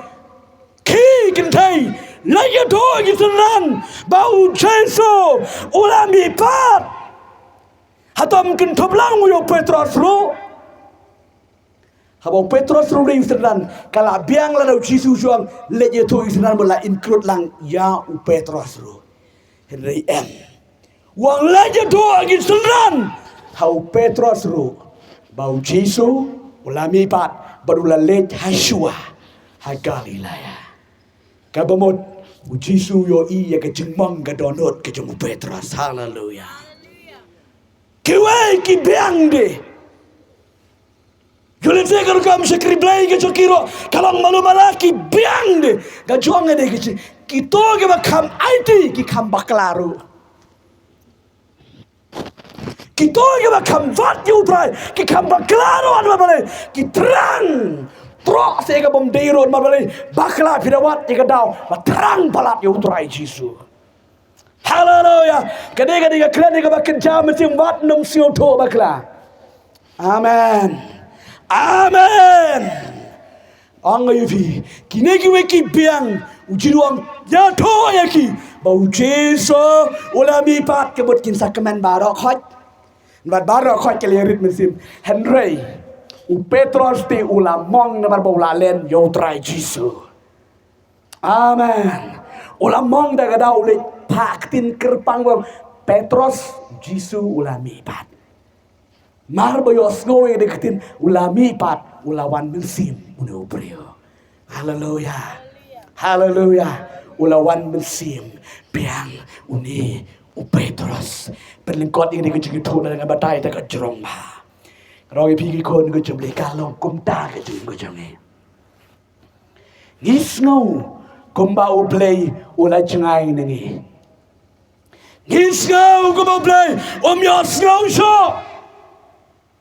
khie kynthei, leit ïathuh ïa ki synran ba U Jisu u la mihpat? Hato ym kynthup lang mo ïa u Petros ruh? Haba u Petros ruh u dei u synran, ka la biang lada U Jisu u shu ong leit ïathuh ïa ki synran, ba la include lang ïa u Petros ruh. Hynrei em. U ong leit ïathuh ïa ki synran ha u Petros ruh ba U Jisu u la mihpat bad u la leit ha shuwa ha Galilea. Kaba mut U Jisu u ïohi ïa ka jingmong ka dohnud ka jong u Petros. Haleluia. Kiwei ki biang de. Ïoh lehse ka rukom shakri Blei ka jong ki ruh ka long malu mala, ki biang de. Ka jong de ki, kito kiba kham aiti ki kham bakla ruh. Kito kiba kham wad ïa U Trai ki kham bakla ruh, namar balei? Ki thrang. Troh seh ka bym dei ruh, namar balei? Bakla, phi da wad ïa ka daw ba thrang palat ïa U Trai Jisu. Haleluia. Ka dei, ka dei ka kren ïa kaba kynja mynsiem, wat nym sngewthuh bakla. Amen. Amen. Ong ïa phi, kine kiwei ki biang, u Jisu u ong ïathuh ïa ki ba U Jisu u la mihpat. Ka mut kin sa kmen baroh khoit. Namar baroh khoit ki la ïarit mynsiem. Hynrei u Petros te u la mong namar ba u la len ïa U Trai Jisu. Amen. U la mong da ka daw, u leit phah ktien kyrpang ba, Petros, Jisu u la mihpat. Mar ba ïohsngew ïa ka ktien u la mihpat, u la wan mynsiem une u briew. Haleluia. Haleluia. U la wan mynsiem biang une u Petros. Pynlyngkot ïa ka jingïathuh, lada nga batai te ka jrong bha. Nga ong ïa phi ki khun ka jong U Blei, ka long kumta ka jingim ka jong ngi. Ngi sngew kumba U Blei u la jngai na ngi. Ngi sngew kumba U Blei um ïohsngew shuh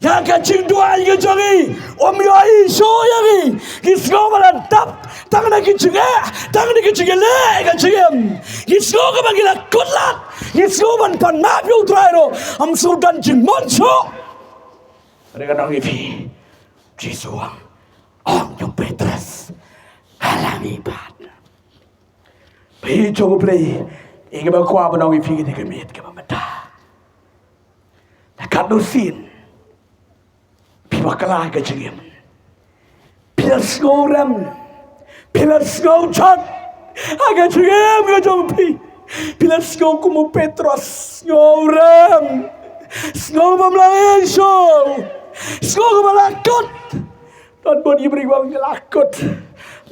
ïa ka jingduwai ka jong ngi, um ïohi shuh ïa ngi. Ngi sngew ba la dap tang na ki jingeh, tang na ki jingeh, ka jingim. Ngi sngew kumba ngi la kut lad, ngi sngew ban pan map ïa U Trai ruh, um sngew don jingmut shuh. Hynrei ngan ong ïa phi, Jisu u ong, ong ïa u Petros, nga la mihpat. Phi jong U Blei, ïa kaba kwah ban ong ïa phi kane ka miet kaba mynta. Katno sien phi bakla ha ka jingim. Phi la sngewrem, phi la sngewjot ha ka jingim ka jong phi. Phi la sngew kum u Petros, sngewrem, sngew bym lah ïeng shuh, sngew kumba la kut. Don bun ki briew ba ong la kut.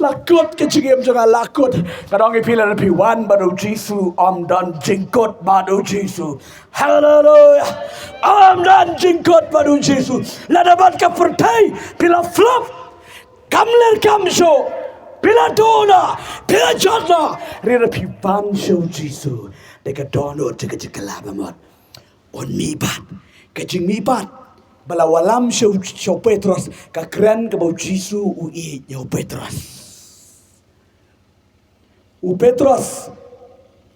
La kut ka jingim jong nga, la kut. Ka dang ïa phi, lada phi wan bad u Jisu, ym don jingkut bad u Jisu. Haleluia. Ym don jingkut bad u Jisu. Lada bad ka pyrthei phi la flop, kam ler kam jop, phi la duna, phi la jot na, hynrei lada phi wan sha u Jisu, te ka dohnud jong ka jingkylla ba mut un mihpat. Ka jingmihpat ba la wallam sha u, sha u Petros, ka kren kaba u Jisu u ïeit ïa u Petros. U Petros,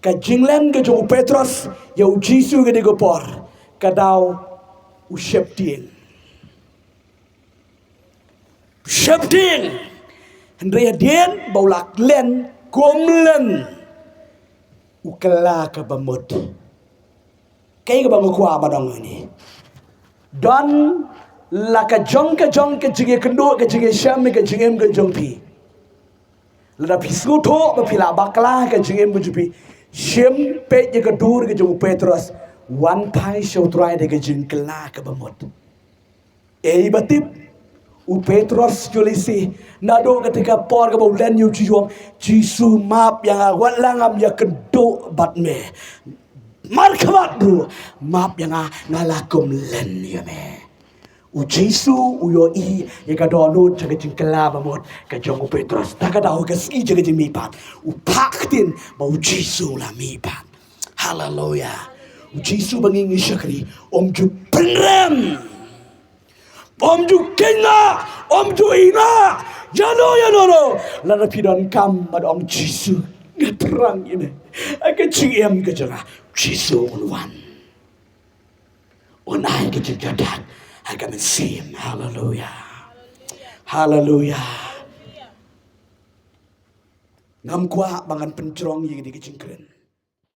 ka jinglen ka jong u Petros ïa u Jisu ka dei ka por, ka dei u sheptieng. Sheptieng. Hynrei hadien ba u la len kumne, u kylla kaba mut. Kaei kaba nga kwah ban ong hangne? Don la ka jong ka jong ka jingïakynduh, ka jingïashem, ka jingim ka jong phi. Lada phi sngewthuh ba phi la bakla ka jingim ka jong phi, shim peit ïa ka dur ka jong u Petros, wan phai sha u Trai da ka jingkylla kaba mut. Ei ba tip, u Petros u lehse, naduh kata ka por kaba u len ïa u Jisu, Jisu, map ïa nga, wat la ngam ïakynduh bad me. Markhmat ruh, map ïa nga, nga la kum len ïa me. U Jisu u ïohi ïa ka dohnud jong ka jingkylla ba mut ka jong u Petros. Da kata ha ka sngi jong ka jingmihpat, u phah ktien ba u Jisu u la mihpat. Haleluia. U Jisu ba ngi ngi shakri, um ju pynrem. Um ju kynnoh, um ju ïehnoh. Ïano, ïano, ïano. Lada phi donkam bad ong, Jisu, nga thrang ïa me ha ka jingim ka jong nga. Jisu un wan. Un ai ka jingkyrkhu ha ka mynsiem. Haleluia. Haleluia. Ngam kwah ba ngan pynjrong ïa kane ka jingkren.